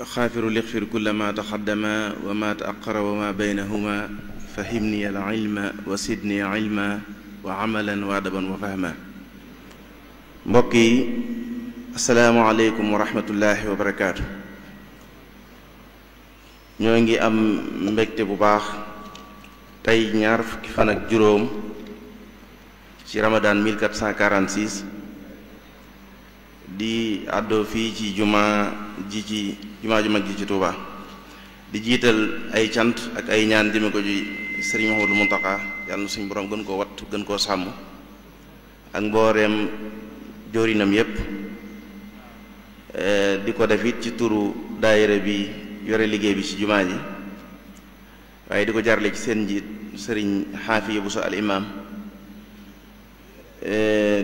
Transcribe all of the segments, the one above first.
xaafiru lixfir kulla ma taxaddama wa ma taaqara wa ma baynahuma fahimni al ilma wa sidni ilma wa amalan wa adaban wa fahma. mbokk yi asalaamu aleykum wa rahmatullahi wa barakaatu. ñoo ngi am mbégte bu baax tey ñaar fukki fan ak juróom ci ramadan 1446 di àddoo fii ci jumaa ju mag ji ci Tuuba di jiital ay cant ak ay ñaan jëme ko ci Sëriñ Mouhamadou Mountakha yàlla na suñu borom gën koo watt gën koo sàmm ak mbooreem jóorinam yépp di ko def it ci turu daayira bi yore liggéey bi ci jumaa ji waaye di ko jarle ci seen njiit Sëriñ Xaafiya Buso al imam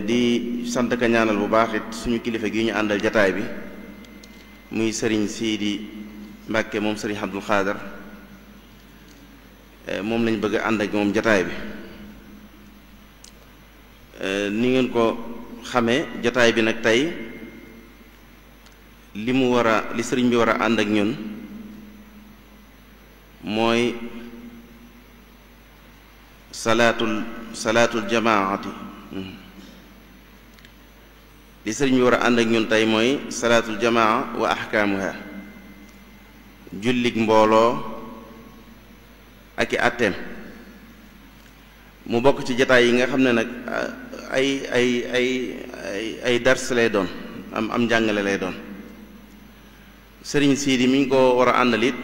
di sant ka ñaanal bu baax it suñu kilifa gi ñu àndal jataay bi muy Sëriñ Siidi Mbàkke moom Sëriñ Abdul Xaadar moom lañ bëgg ànd ak moom jataay bi. ni ngeen ko xamee jataay bi nag tey li sëriñ bi war a ànd ak ñun mooy salaatul jamaati. li sëriñ bi war a ànd ak ñun tey mooy salaatul jamaa wa ahkaamuha, jullig mbooloo ak i àtteem. mu bokk ci jataay yi nga xam ne nag ay dars lay doon am njàngale lay doon. sëriñ Siidi mi ngi ko war a àndal it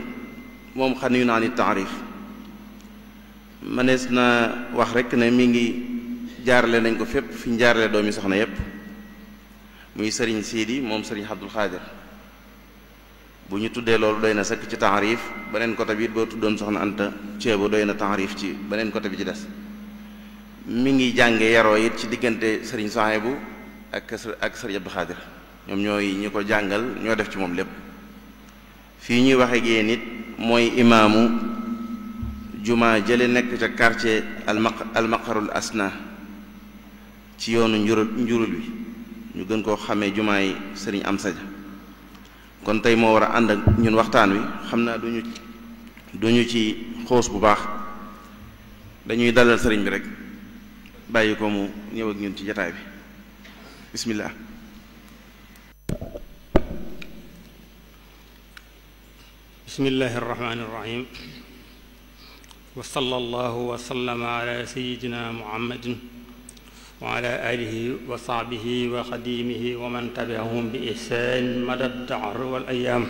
moom xam yu naa ni taarif mënees na wax rek ne mi ngi jaarale nañ ko fépp fi ñu jaarale doomi soxna yépp muy sëriñ Siidi moom sëriñ Abdul Xaadir. bu ñu tuddee loolu doy na sëkk ci taarif. beneen côté bi it boo tuddoon soxna Anta Ceebo doy na taarif ci beneen côté bi ci des. mi ngi jànge yaroo it ci diggante sëriñ Sohaybu ak sëriñ Abdul Xaadir. ñoom ñooy ñi ko jàngal ñoo def ci moom lépp. fii ñuy waxe gi nit mooy imaamu jumaa jële nekk ca quartier almaqarul asna ci yoonu njurul wi ñu gën koo xamee jumaay sëriñ Amsa Ja. kon tey moo war a ànd ak ñun waxtaan wi. xam naa duñu ci xoos bu baax, dañuy dalal sëriñ bi rek bàyyi ko mu ñëw ak ñun ci jataay bi. bismillah. bismillahi irrahmani irrahim wa sallallahu wa sallama ala sayidina muhammadin wa ala alihi wa sahbihi wa xadimihi wa man tabiahum bi ihsan madad dahr wal ayam.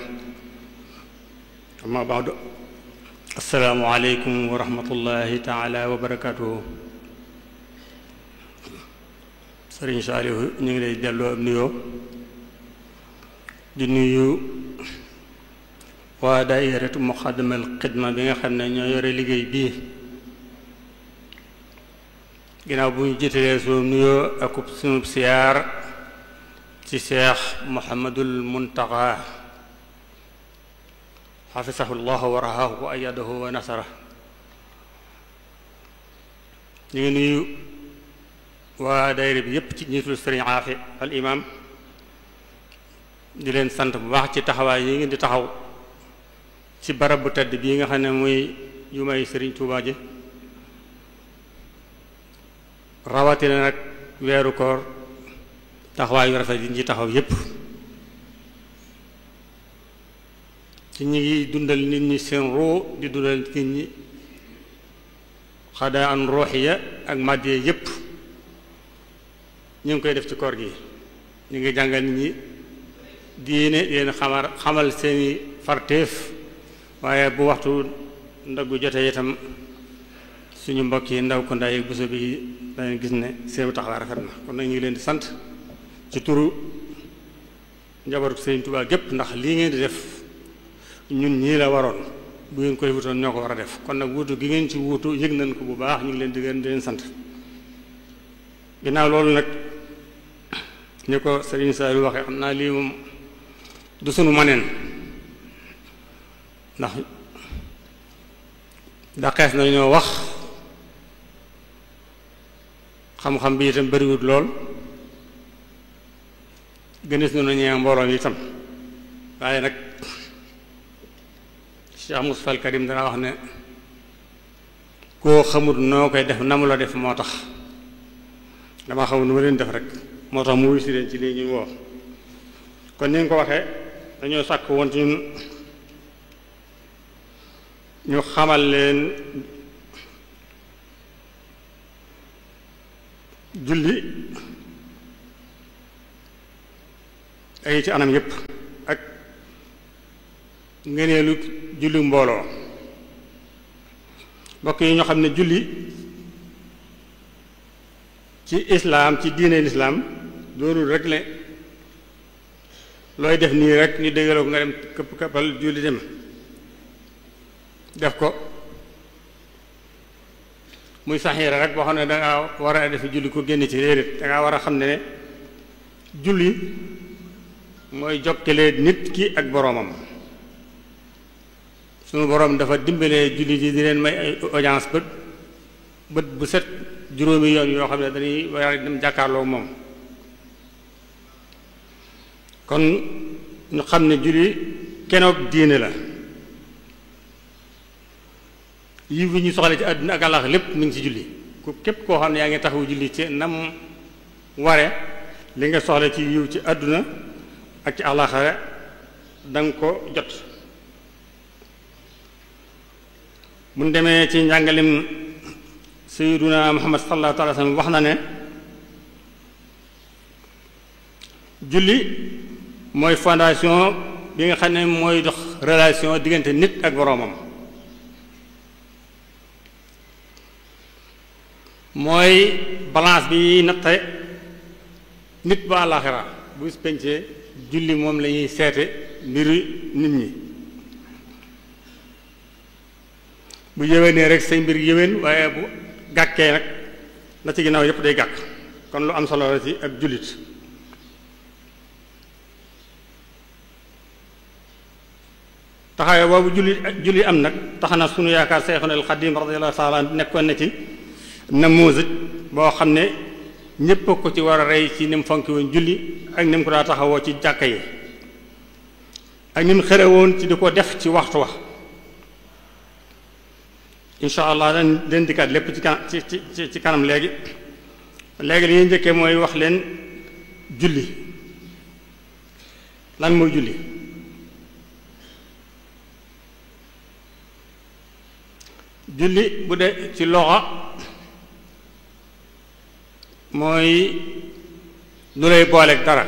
amma baadu, assalaamu aleykum wa rahmatullahi taala wa barakatuhu. sëriñ Saalihu ñu ngi lay delloo ab nuyoo di nuyu waa daayiratu muqaddimal xidma bi nga xam ne ñoo yore liggéey bii. ginnaaw bu ñu jiitalee sunu nuyoo ak sunu siyaar ci Cheikh Muhammadul Muntaqa xafisahu llahu wa rahaahu wa ayadahu wa nasara. ñu ngi nuyu waa daayira bi yépp ci njiitul sëriñ Aafi al imam di leen sant bu baax ci taxawaay yi ngeen di taxaw ci barab bu tedd bii nga xam ne muy jumaay sëriñ Tuubaa ji, rawatina nag weeru koor taxawaay yu rafet yi ñu ci taxaw yépp ci ñi ngi dundal nit ñi seen ruu di dundal nit ñi xadaa an ruuxiya ak màddee yépp ñu ngi koy def ci koor gi. ñu ngi jàngal nit ñi diine leen xamal seeni farteef, waaye bu waxtu ndaggu jotee itam suñu mbokk yi ndaw ko ndaay buso bi dañu gis ne seen taxawaay rafet na. kon nag ñu ngi leen di sant ci turu njabootu Sëriñ Tuubaa gépp, ndax lii ngeen di def ñun ñii la waroon, bu ngeen koy wutoon ñoo ko war a def. kon nag wuutu gi ngeen ci wuutu yëg nañ ko bu baax, ñu ngi leen di leen sant. ginnaaw loolu nag ñu ko Sëriñ Saliou waxee, xam naa lii moom du sunu maneen, ndax daqees na ñoo wax xam-xam bi itam bariwut lool, gënees na ñee mbooloo mi itam, waaye nag Cheikh Moustapha al Karim dana wax ne koo xamul noo koy def na mu la def moo tax dama xamul nu ma leen def rek moo tax mu wisi leen ci lii ñu woo kon ni nga ko waxee dañoo sàkk woon ci ñun ñu xamal leen julli ay ci anam yépp ak ngëneelu julli mbooloo mbokk yi ñoo xam ne julli ci islaam ci diine lislaam doonul rek le looy def nii rek ñu déggaloo ko nga dem këpp këppal julli dem def ko muy saxiira rek boo xam ne danga war a def julli ko génn ci déedéet danga war a xam ne julli mooy jokkale nit ki ak boroomam sunu boroom dafa dimbalee julli yi di leen may ay audience bët bu set juróomi yoon yoo xam ne dañuy war a dem jàkkaarloo moom kon ñu xam ne julli kenoog diine la yi bi ñu soxla ci àdduna ak àllax lépp mi ngi ci julli ku képp koo xam ne yaa ngi taxawu julli ci nam ware li nga soxla ci yiw ci àdduna ak ci àllaxare danga ko jot mun demee ci njàngalim sayyiduna Muhammad sallallahu alayhi wa sallam wax na ne julli mooy fondation bi nga xam ne mooy dox relation diggante nit ak boroomam mooy balance bi natte nit ba àllaaxira bu pencee julli moom la ñuy seete mbiru nit ñi bu yéwénee rek say mbir yéwén waaye bu gàkkee nag la ci ginnaaw yépp day gàkk kon lu am solo la ci ak jullit taxawee boobu julli am nag tax na sunu yaakaar Seexuna al Xadiim radiyallahu taala nekkoon na ci namuusaj boo xam ne ñépp ko ci war a rey ci ni mu fonki woon julli ak ni mu ko daa taxawoo ci jàkka yi ak ni mu xëre woon ci di ko def ci waxtu wax incha allah dañ leen dikkaat lépp ci kanam léegi li ñuy njëkkee mooy wax leen julli lan mooy julli julli bu dee ci loxo mooy lu lay booleeg dara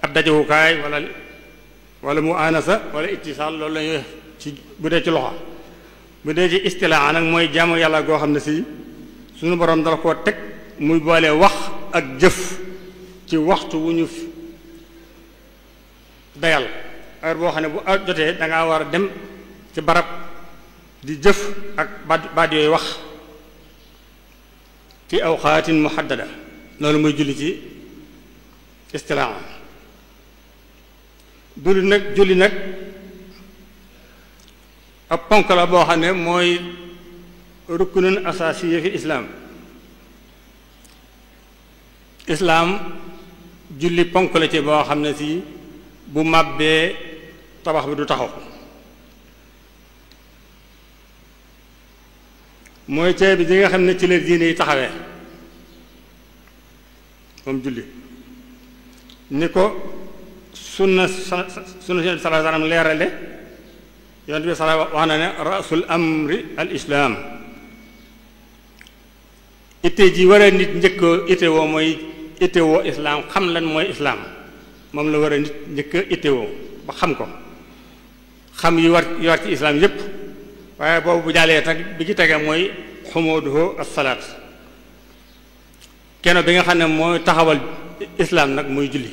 ab dajewukaay wala mu anasa wala ittisaal loolu lañuy ci bu dee ci loxo bu dee ci istilaa nag mooy jaamu yàlla goo xam ne si suñu borom dala koo teg muy boole wax ak jëf ci waxtu wu ñu dayal heure boo xam ne bu jotee dangaa war a dem ci barab di jëf ak baat yooyu wax fi awqaatin muhaddada loolu muy julli ci istilaa julli nag ab ponk la boo xam ne mooy ruknun asaasiya fi islaam julli ponk la ci boo xam ne si bu màbbee tabax bi du taxaw mooy ceeb bi nga xam ne ci la diine yi taxawee moom julli ni ko sunna sallallahu alayhi wa sallam leerale yonent bi sala wax na ne rasul amri al islaam itte ji war a nit njëkk itte woo mooy itte woo islaam xam lan mooy islaam moom la war a nit njëkk itte woo ba xam ko xam yi war ci islaam yépp waaye boobu bu jàllee tag bi ci tege mooy xumuduhu as-salaat kenn bi nga xam ne mooy taxawal islaam nag muy julli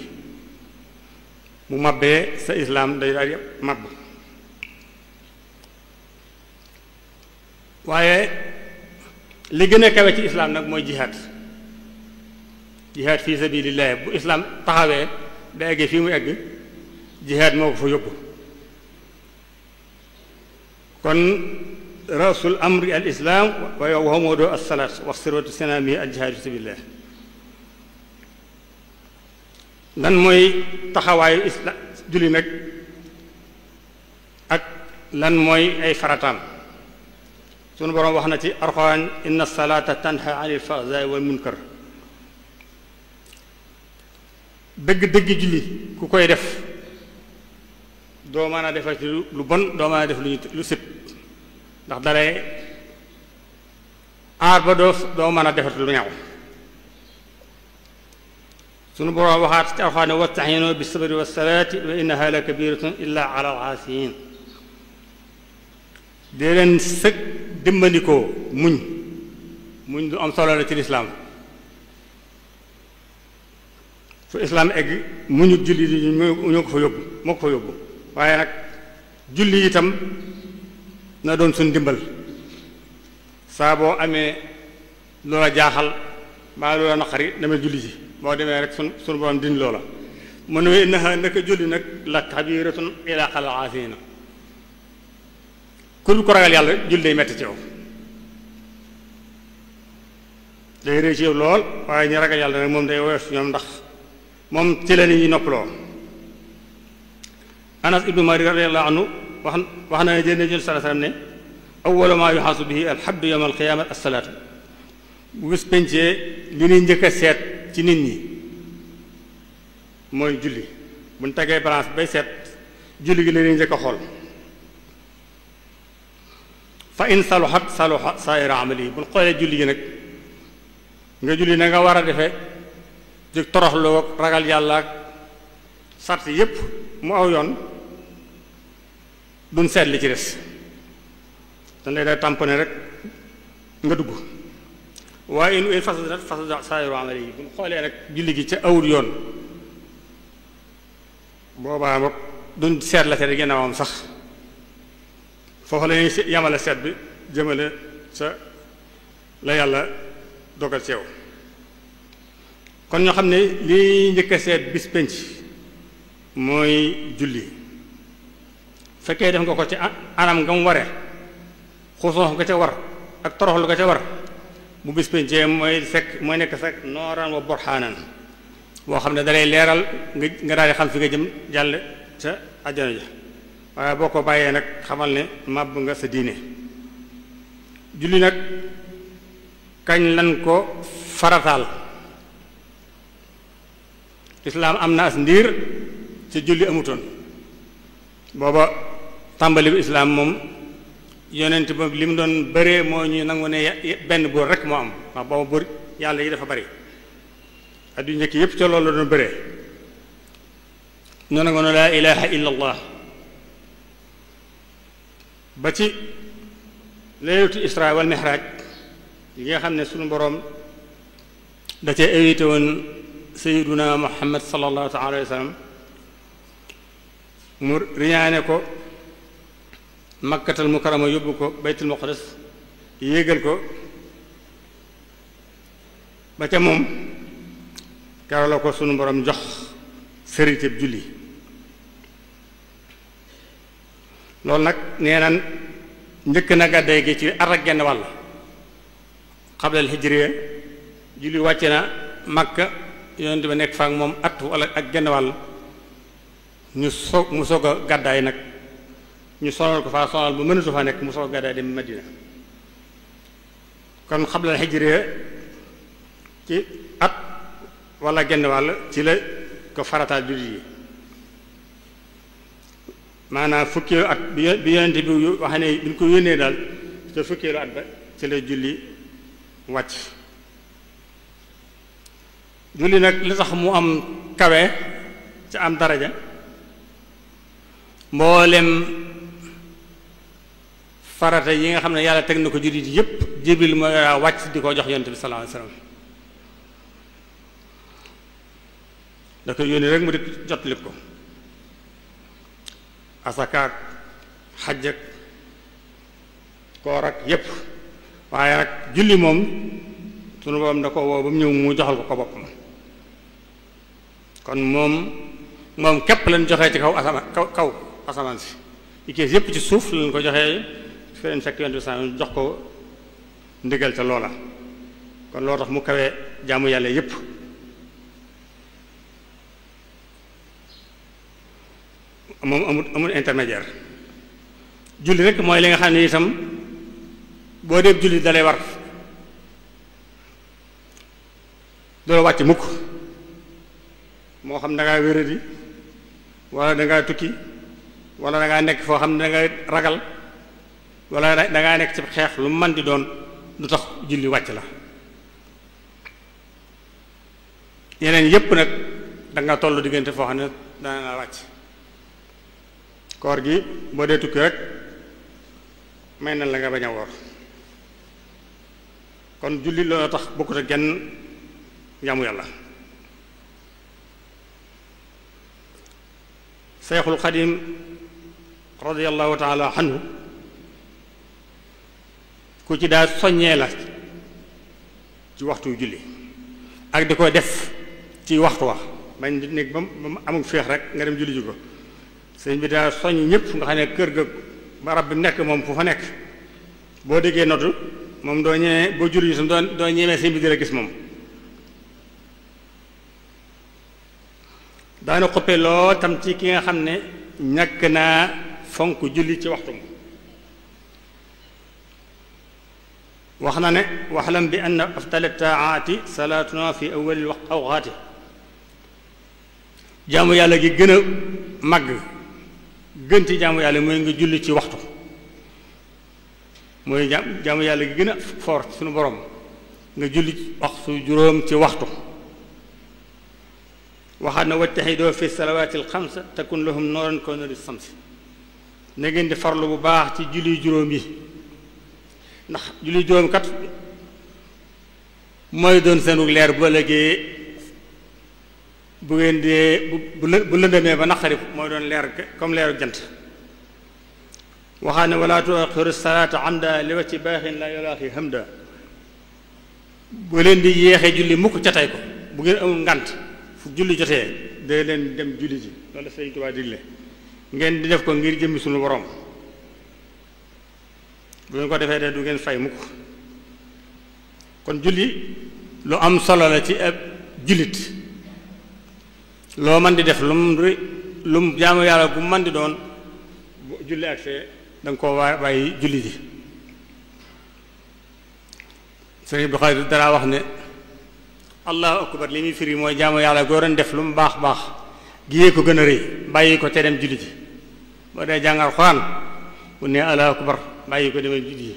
mu mabbee sa islaam day daal yépp mabb waaye li gën a kawe ci islaam nag mooy jihaad fi sabilillah bu islaam taxawee da eggee fii mu egg jihaad moo ko fa yóbbu kon rasul amri al islaam waaye waxamoo doo as-salaat wax sirwatu sinami al jihaad fi sabilillah lan mooy taxawaayu julli nag ak lan mooy ay farataam. sunu boroom wax na ci Alxuraan inna salaata tanha anil fahsaa'i wal munkar. dëgg-dëgg julli ku koy def doo mën a defal ci lu bon doo mën a def lu sib ndax dalay aar ba doo mën a defat lu ñaaw. sunu boroom waxaat ci Alxuraan wasta'iinu bis sabri was salaati wa innahaa la kabiratun illa ala al-aasiin. dee leen sëg dimbandikoo muñ du am solo la ci lislaam. fu islaam egg muñu julli di ñoo ko fa yóbbu moo ko fa yóbbu waaye nag julli itam na doon suñ dimbal saa boo amee loola jaaxal mbaa loola naqari damay julli ji boo demee rek sunu borom dindi loola mu ne innaha naka julli nag la kabiratun ila xalal aasina ku dul ko ragal yàlla julli day metti ci yow day rëy ci yow lool waaye ñu ragal yàlla nag moom day woyof ci ñoom ndax moom ci la nit ñi noppaloo. Anas ibnu Malik radiyallahu anhu wax na ne jël sallallahu alayhi wa sallam ne awwalu maa yuxaasu bihi alxabdu yawma alqiyaama as-salaatu. bu bés pencee li ñuy njëkk a seet ci nit ñi mooy julli bu ñu tegee balance bay seet julli gi la ñuy njëkk a xool. fa in saluhat saluha saa'ira amali bu ñu xoolee julli gi nag nga julli na nga war a defee di toroxlu ak ragal yàlla ak sart yépp mu aw yoon duñ seet li ci des dañ lay day tamponné rek nga dugg. waaye in fasadat fasada saa'iru amali yi bu ñu xoolee rek julli gi ca awul yoon boobaa boog duñ seet la te di ginnaawam sax foofu la ñuy yamale seet bi jëmale sa la yàlla dogal ci yow. kon ñoo xam ne lii njëkk a seet bis penc mooy julli fekkee def nga ko ci anam nga mu ware xuusoox nga ca war ak toroxlu nga ca war bu bis pencee mooy nekk fekk nooran wa borxaanan boo xam ne dalay leeral nga daal di xam fi nga jëm jàll ca àjjana ja waaye boo ko bàyyee nag xamal ne màbb nga sa diine. julli nag kañ lan ko farataal. islaam am na as ndiir ci julli amutoon booba tàmbali bi islaam moom yonent ba li mu doon bëree moo ñu nangu ne benn buur rek moo am wax booba buur yàlla yi dafa bari at yu njëkk yépp ca loolu la doon bëree ñu nangu ne laa ilaha illa allah ba ci laylatu isra wal mihraj yi nga xam ne suñu boroom da cee évité woon sayyiduna muhammad sallallahu alayhi wa sallam mu riñaane ko makkatal mukarrama yóbbu ko baytul muqaddas yéegal ko ba ca moom kero la ko sunu borom jox sëritéb julli loolu nag nee nan njëkk na gàdday gi ci at ak genn wàll xablal hijriya julli wàcce na makka yonent ba nekk fa ak moom at wala ak genn wàll mu soog a gàddaay nag ñu sonal ko faa sonal ba mënatu fa nekk mu soog a gàddaay dem Madina kon xablal hijriya ci at wala genn wàll ci la ko farataal julli yi maanaam fukkeelu at bi yonent bi wax ne bi ñu ko yónnee daal te fukkeelu at ba ci la julli wàcc julli nag li tax mu am kawe ci am daraja mboolem farata yi nga xam ne yàlla teg na ko jullit yépp Jibril mooy wàcc di ko jox yonent bi sallallahu alayhi wasallam da ko yónni rek mu di jotali ko asakaak xaj ak koor ak yépp waaye nag julli moom sunu borom da ko woo ba mu ñëw mu joxal ko boppam kon moom képp lañ joxee ci kaw asamaan si yi kees yépp ci suuf lañ ko joxee feneen fekk yonent bi sa jox ko ndigal ca loola kon loo tax mu kawee jaamu yàlla yépp moom amul intermédiaire julli rek mooy li nga xam ne itam boo dee julli dalay war doo wàcc mukk moo xam da ngaa wéradi wala da ngaa tukki wala da ngaa nekk foo xam ne da nga ragal wala da ngaa nekk ci xeex lu man di doon du tax julli wàcc la yeneen yépp nag da nga toll diggante foo xam ne dana la wàcc koor gi boo dee tukki rek may na la nga bañ a woor kon julli loolu tax bokkut ak genn jaamu yàlla Seexul Xadim radiyallahu taala anhu ku ci daa soññee la ci waxtu julli ak di ko def ci waxtu wax bañ di nekk ba mu amul féex rek nga dem julli ji ko sëñ bi daa soññ ñëpp nga xam ne kër ga barab bi nekk moom fu fa nekk boo déggee noddu moom doo ñëwee boo julli ji tam doo ñëwee sëñ bi di la gis moom daana xoppe lool tam ci ki nga xam ne ñàkk naa fonk julli ci waxtu mu wax na ne waxlam bi anna afdala taaati salaatuna fi awwalil awqaati jaamu yàlla gi gën a màgg gën ci jaamu yàlla mooy nga julli ci waxtu mooy jaamu yàlla gi gën a fort suñu borom nga julli waxtu juróom ci waxtu waxaat na wajtahidoo fi salawaati alxamsa takun lahum nooran ka nuuri samsi na ngeen di farlu bu baax ci julli juróom yi ndax julli juróom kat mooy doon seenu leer bu ëllëgee bu ngeen dee bu lëndëmee ba naqari mooy doon leer comme leeru jant waxaat ne wala tuaxiru salaata amda li wacci baaxin la yolaaxi hamda bu leen di yéexee julli mukk ca tey ko bu ngeen amul ngànt fu julli jotee day leen dem julli ji loolu la Sëriñ Tuubaa digle ngeen di def ko ngir jëmmi suñu borom bu ngeen ko defee de du ngeen fay mukk kon julli lu am solo la ci ab jullit loo man di def lu mu jaamu yàlla gu man di doon bu julli ak see da nga koo bàyyi julli ji Sëriñ Abdou Khadre dara wax ne allahu akbar li muy firi mooy jaamu yàlla goo doon def lu mu baax baax giyee ko gën a rëy bàyyi ko te dem julli ji boo dee jàngal Alxuraan bu ne allahu akbar bàyyi ko demal julli ji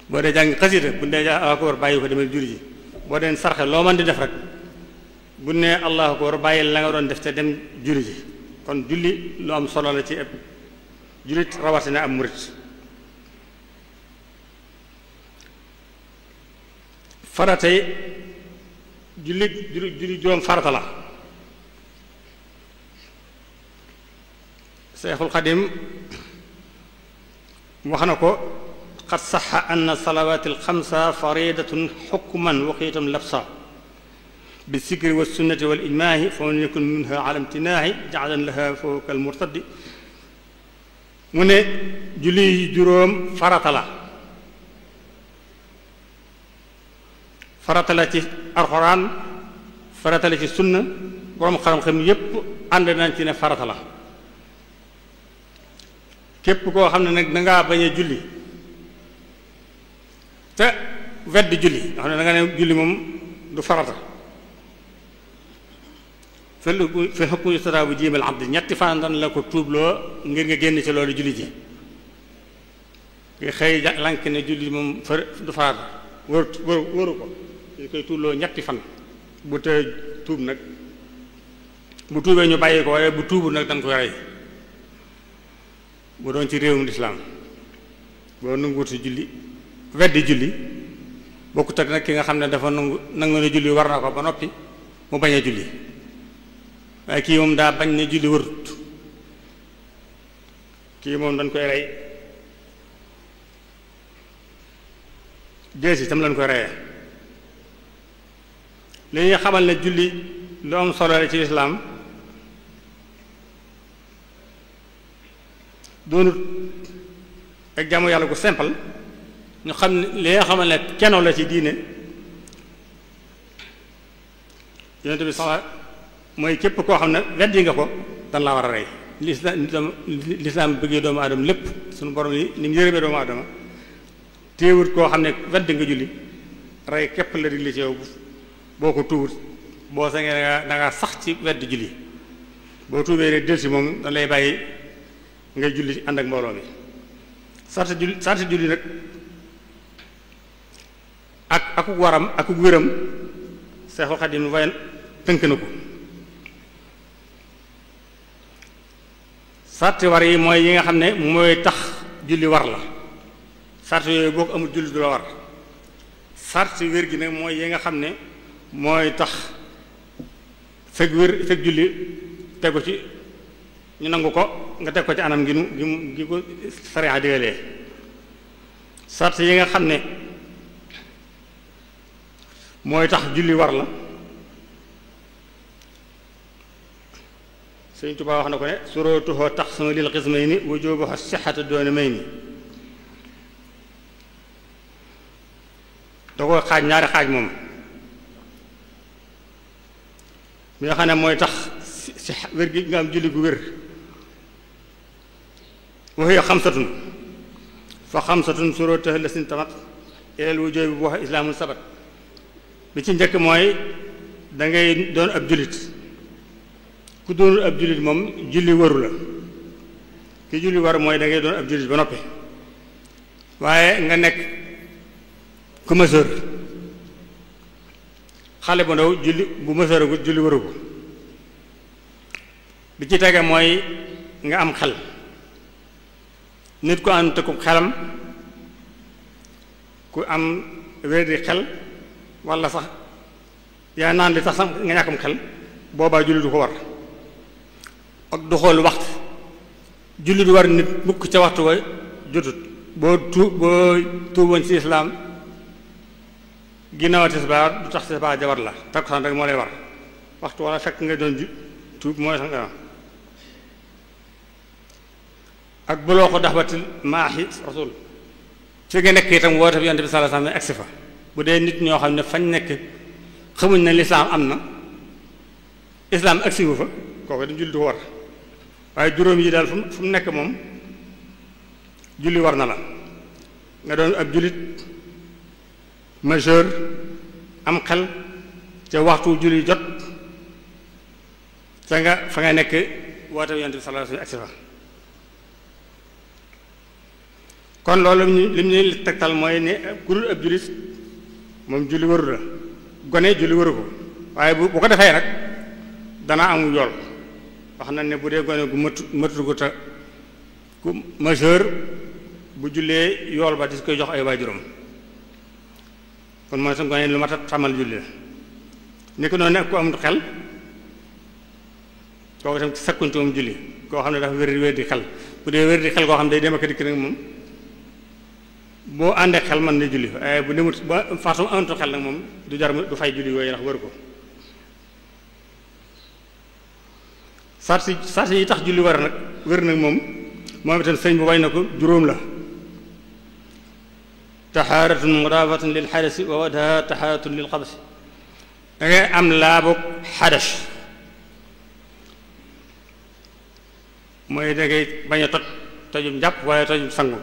boo dee jàng xasida bu ne allahu akbar bàyyi ko demal julli ji boo dee sarxe loo mën di def rek bu ne allahu akbar bàyyi la nga doon def te dem julli ji kon julli lu am solo la ci ëpp jullit rawatina am murit faratay julli juróom farata la Seexul Xadim wax na ko qad saxa anna salawaati alxamsa faridatun xukman waqiitam labsa bi sikri wa sunnati wal ijmaahi fa man yakun minha ala imtinaahi jaalan laha fawqa almurtadi mu ne julli juróom farata la farata la ci alxuraan farata la ci sunna borom xam-xam yépp ànd nañ ci ne farata la képp koo xam ne nag dangaa bañ a julli te wedd julli nga xam ne danga ne julli moom du farata fi xukmu yustara bu jiimal abdi ñetti fan dan la ko tuubloo ngir nga génn ci loolu julli ji nga xëy lank ne julli moom du farata wëru ko ñu koy tuubloo ñetti fan bu te tuub nag bu tuubee ñu bàyyi ko waaye bu tuubu nag dañ koy rey bu doon ci réewum lislaam boo nanguwut si julli weddi julli bokkut ak nag ki nga xam ne dafa nangu ne julli war na ko ba noppi mu bañ a julli waaye kii moom daa bañ ne julli warut kii moom dañ koy rey jeesi tam lañ koy reyee li ñuy xamal ne julli lu am solo la ci lislaam doonut ak jaamu yàlla gu simple ñu xam ne li nga xamal ne keno la ci diine yonent bi sax mooy képp koo xam ne weddi nga ko dan la war a rey lislaam bëggee doomu aadama lépp suñu borom ni mu yërëmee doomu aadama téewut koo xam ne wedd nga julli rey képp la digle ci yow boo ko tuubut boo sangee da nga sax ci wedd julli boo tuubee rek delsi moom da lay bàyyi ngay julli ànd ak mbooloo mi sarti julli nag akuk waram akuk wéram Seexul Xadiim waaye tënk na ko sarti war yi mooy yi nga xam ne mooy tax julli war la sart yooyu boo ko amul julli du la war sart wér gi nag mooy yi nga xam ne mooy tax fekk wér fekk julli tegu ci ñu nangu ko nga teg ko ci anam gi ko sariya digalee sart yi nga xam ne mooy tax julli war la Sëñ Tuubaa wax na ko ne suratuhu taxsunu lil qismayni wujubuha sihhatu doona may ni da ko xaaj ñaari xaaj moom mi nga xam ne mooy tax si wér gi nga am julli gu wér wa hiya xamsatun fa xamsatun suratuha lasin tamat ilal wujubi bu wax islaamul sabat bi ci njëkk mooy dangay doon ab jullit ku doonul ab jullit moom julli waru la ki julli war mooy dangay doon ab jullit ba noppi waaye nga nekk ku mësër xale bu ndaw julli bu mësëragu julli waru ko bi ci tege mooy nga am xel nit ku am te ku xelam ku am wér-di xel walla sax yaa naan li tax sax nga ñàkkam xel boobaa julli du ko war ak du xool waxtu julli du war nit mukk ca waxtu wa jotut boo tuuboon ci islaam ginnaaw tisbaar du tax tisbaar ja war la takkusaan rek moo lay war waxtu walla fekk nga doon tuub mooy sax nga ak buloo ko daxbatil maaxi rasul fi nga nekk itam woote bi yonent bi sallallahu alayhi wasallam agsi fa bu dee nit ñoo xam ne fañ nekk xamuñ ne lislaam am na islaam agsi wu fa kooku dañ julli du ko war waaye juróom yi daal fu mu nekk moom julli war na la nga doon ab jullit majeur am xel ca waxtu julli jot ca nga fa nga nekk woote bi yonent bi sallallahu alayhi wasallam agsi fa kon loolu li ñu tegtal mooy ne ku dul ab jullit moom julli waru la gone julli waru ko waaye bu ko defee nag dana amul yool wax na ne bu dee gone gu matu gu ta ku majeur bu jullee yool ba di koy jox ay waajuram kon mooy sa gone lu mat a tàmmal julli la ni ko noonu ne ku am xel kooku itam sakkunti moom julli koo xam ne dafa wér di xel bu dee wér di xel koo xam ne day dem ak dikk nag moom boo àndee xel man ne julli waaye bu demut ba façon antu xel nag moom du jar du fay julli yooyu ndax wër ko sarti yi tax julli war nag wër nag moom itam sëñ bu way na ko juróom la taxaaratun mudaafatun lil xadasi wa wadha taxaaratun lil xabasi da ngay am laabu xadas mooy da ngay bañ a tojum njàpp waaye tojum sangu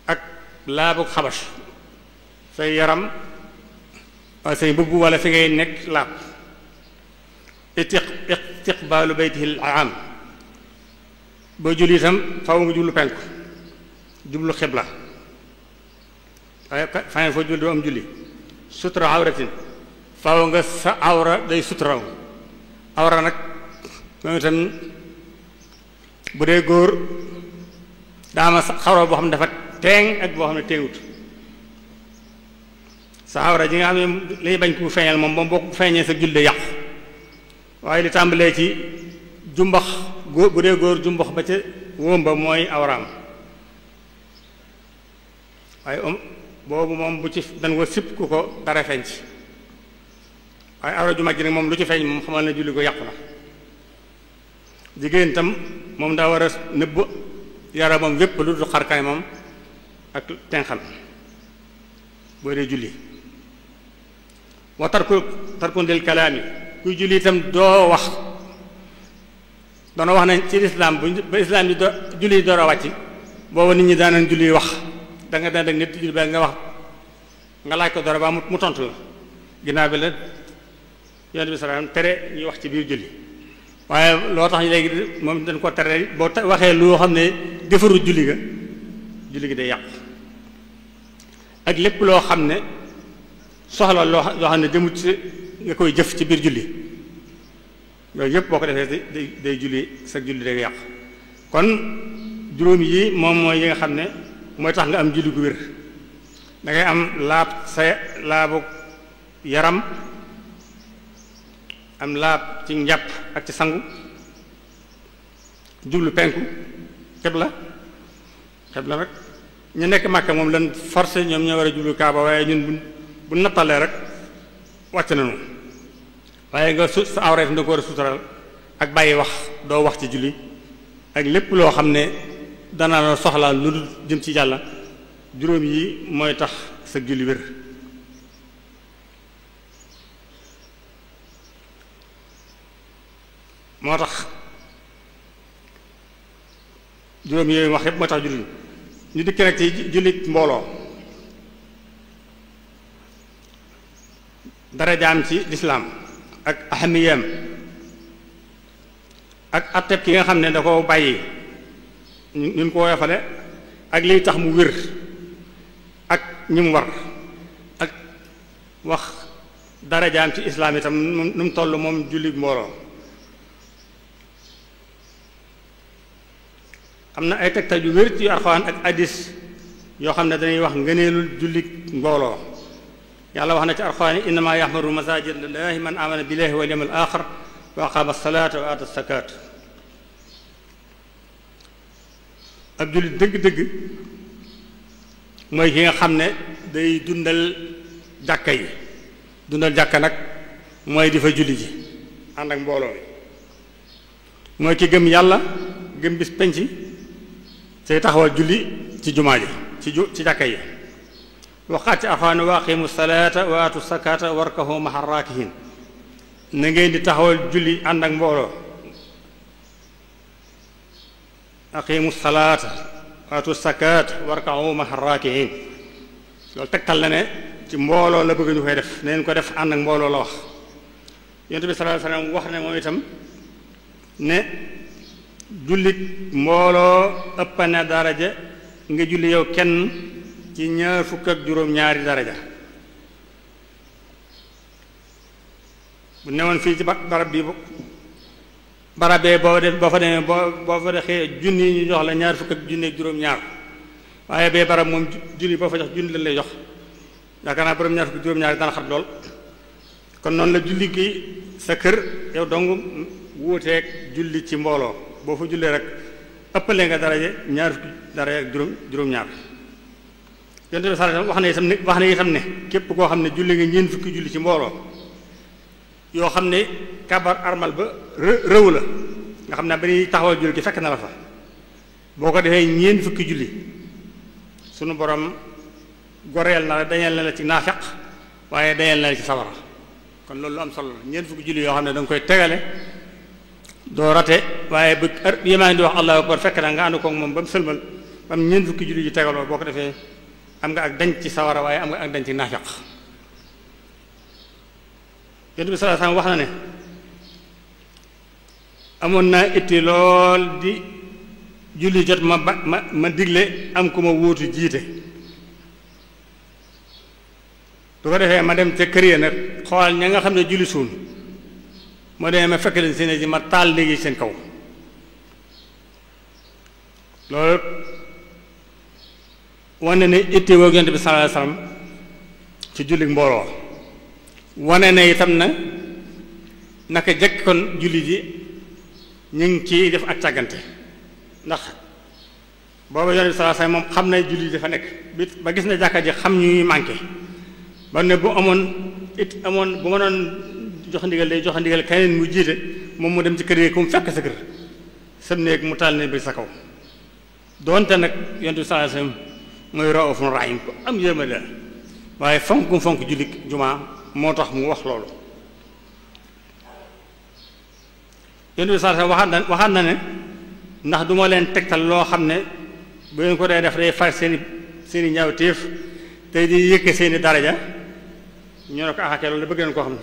ak laabu xabas say yaram waaye say mbubb wala fi ngay nekk laab istiqbaalu baytihil aam boo julli itam faw nga jublu penku jublu xibla waaye faneen foo julli doo am julli sutura awratin faw nga sa awra day suturaw awra nag moom itam bu dee góor daama sa xawra boo xam ne dafa teeng ak boo xam ne teewut sa awra ji nga xam ne lay bañ ku feeñal moom boo ko feeñee sa julli yàqu waaye li tàmbalee ci jumbax góor bu dee góor jumbax ba ca wóomba mooy awraam waaye boobu moom bu ci dan wa sipp ku ko dara feeñ ci waaye awra ju mag ji nag moom lu ci feeñ moom xamal na julli ko yàqu na jigéen tam moom daa war a nëbb yaramam wépp lu dul xarkaay moom ak tenxam boo dee julli wa tarkun lil kalaami kuy julli itam doo wax doona wax nañ ci lislaam ba islaam yi julli yi door a wàcc booba nit ñi daanañ julli wax da nga daan nit julli ba nga wax nga laaj ko dara ba mu tontu la ginnaaw bi la yonent bi salaam tere ñuy wax ci biir julli waaye loo tax léegi moom dañ ko tere boo waxee loo xam ne defaru julli gi day yàqu ak lépp loo xam ne soxla loo xam ne jëmut ci nga koy jëf ci biir julli yooyu yëpp boo ko defee day julli sa julli day yàqu kon juróom yi moom mooy yi nga xam ne mooy tax nga am julli gu wér da ngay am laab sa laabu yaram am laab ci njàpp ak ci sangu jublu penku xibla rek ñu nekk Màkka moom lan forcé ñoom ñoo war a jublu Kaaba waaye ñun bu nattalee rek wàcc nañu waaye nga sa awreef nga ko war a sutural ak bàyyi wax doo wax ci julli ak lépp loo xam ne dana la soxla lu dul jëm ci yàlla juróom yi mooy tax sa julli wér moo tax juróom yooyu wax yépp mooy tax julli ñu dikk nag ci jullit mbooloo darajaam ci lislaam ak ahamiyam ak atteb ki nga xam ne da ko bàyyi ñun ko woyofale ak liy tax mu wér ak ñi mu war ak wax darajaam ci islaam itam nu mu toll moom jullit mbooloo am na ay tegtal yu wér ci Alxuraan ak hadiis yoo xam ne dañuy wax ngëneelul jullit mbooloo yàlla wax na ci Alxuraan innamaa ya'muru masaajida llaahi man aamana billaahi wal yawmil aaxir wa aqaama salaata wa aata zakaat ab jullit dëgg-dëgg mooy ki nga xam ne day dundal jàkka yi dundal jàkka nag mooy di fa julli ji ànd ak mbooloo mi mooy ki gëm yàlla gëm bis penc say taxawal julli ci jumaa ji ci jàkka yi waxaat ci Alxuraan wa aqiimu salaata wa aatu zakaata warka'uu ma'a raaki'iin na ngeen di taxawal julli ànd ak mbooloo aqiimu salaata wa aatu zakaata warka'uu ma'a raaki'iin loolu tegtal na ne ci mbooloo la bëgg ñu koy def neen ko def ànd ak mbooloo la wax Yonent bi sallallaahu alayhi wa sallam wax ne moom itam ne jullit mbooloo ëpp na daraja nga julli yow kenn ci 26 daraja bu newoon fii ci barab bi barabee boo fa demee boo fa dexee junni ñu jox la 26 waaye bee barab moom junni boo fa jox junni lañ lay jox yaakaar naa borom 26 dana xat lool kon noonu la julli gi sa kër yow dong wuuteeg julli ci mbooloo boo fa jullee rek ëppale nga daraje 20 daraja ak juróom-ñaar Yonent bi sallallahu alayhi wasallam wax na itam ne képp koo xam ne julli nga ñeent fukki julli ci mbooloo yoo xam ne kabar armal ba rëw la nga xam ne ba ñuy taxawal julli gi fekk na la fa boo ko defee ñeent fukki julli sunu borom goreel na la dañeel na la ci naafeq waaye dañeel na la ci sawara kon loolu lu am solo la ñeent fukki julli yoo xam ne da nga koy tegale doo rate waaye bu yemaa ngi di wax allahu akbar fekk na nga ànd koog moom ba mu sëlmal ba mu ñeent fukki julli yu tegaloo boo ko defee am nga ak dañ ci sawara waaye am nga ak dañ ci naafeq Yonent bi sallallahu alayhi wasallam wax na ne amoon naa itti lool di julli jot ma digle am ku ma wóotu jiite du ko defee ma dem ca kër ya nag xool ña nga xam ne julli suun moo demee ma fekk leen seen ji ma taal léegi seen kaw loolu wane ne itti woo Yonent bi sallallahu alayhi wasallam ci julli mbooloo wane ne itam na naka jëkk kon julli ji ñu ngi ciy def ak càggante ndax booba Yonent bi sallallahu alayhi wasallam moom xam ne julli dafa nekk ba gis na jàkka ji xam ñuy manqué ba ne bu amoon bu ma doon jox ndigal day jox ndigal keneen mu jiite moom mu dem ci kër yi ku mu fekk sa kër sam néeg mu taal ne bi sa kaw doonte nag Yonent bi sallallahu alayhi wasallam mooy raufun rahim ko am yërmande la waaye fonk julli jumaa moo tax mu wax loolu Yonent bi sallallahu alayhi wasallam waxaat na ne ndax du ma leen tegtal loo xam ne bu ngeen ko dee def day far seeni ñaawteef tey di yëkk seeni daraja ñu ne ko axakee loolu da bëgg leen koo xam ne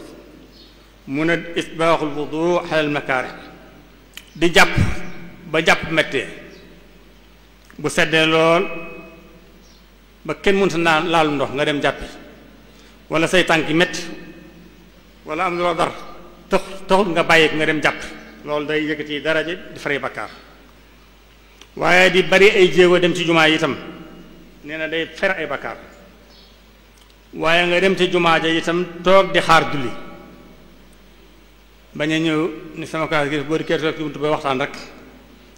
mu ne isbaaxul wudu alal makaari di jàpp ba jàpp mettee bu seddee lool ba kenn mënta naan laalu ndox nga dem jàppi wala say tànk metti wala am loo dar taxul nga bàyyi ko nga dem jàpp loolu day yëkkati daraja di fari bakkaar waaye di bari ay jéego dem ci jumaa yi itam nee na day fer ay bakkaar waaye nga dem ci jumaa ja itam toog di xaar julli bañ a ñëw ni sama kaas gi boo di kër toog ci buntu ba waxtaan rek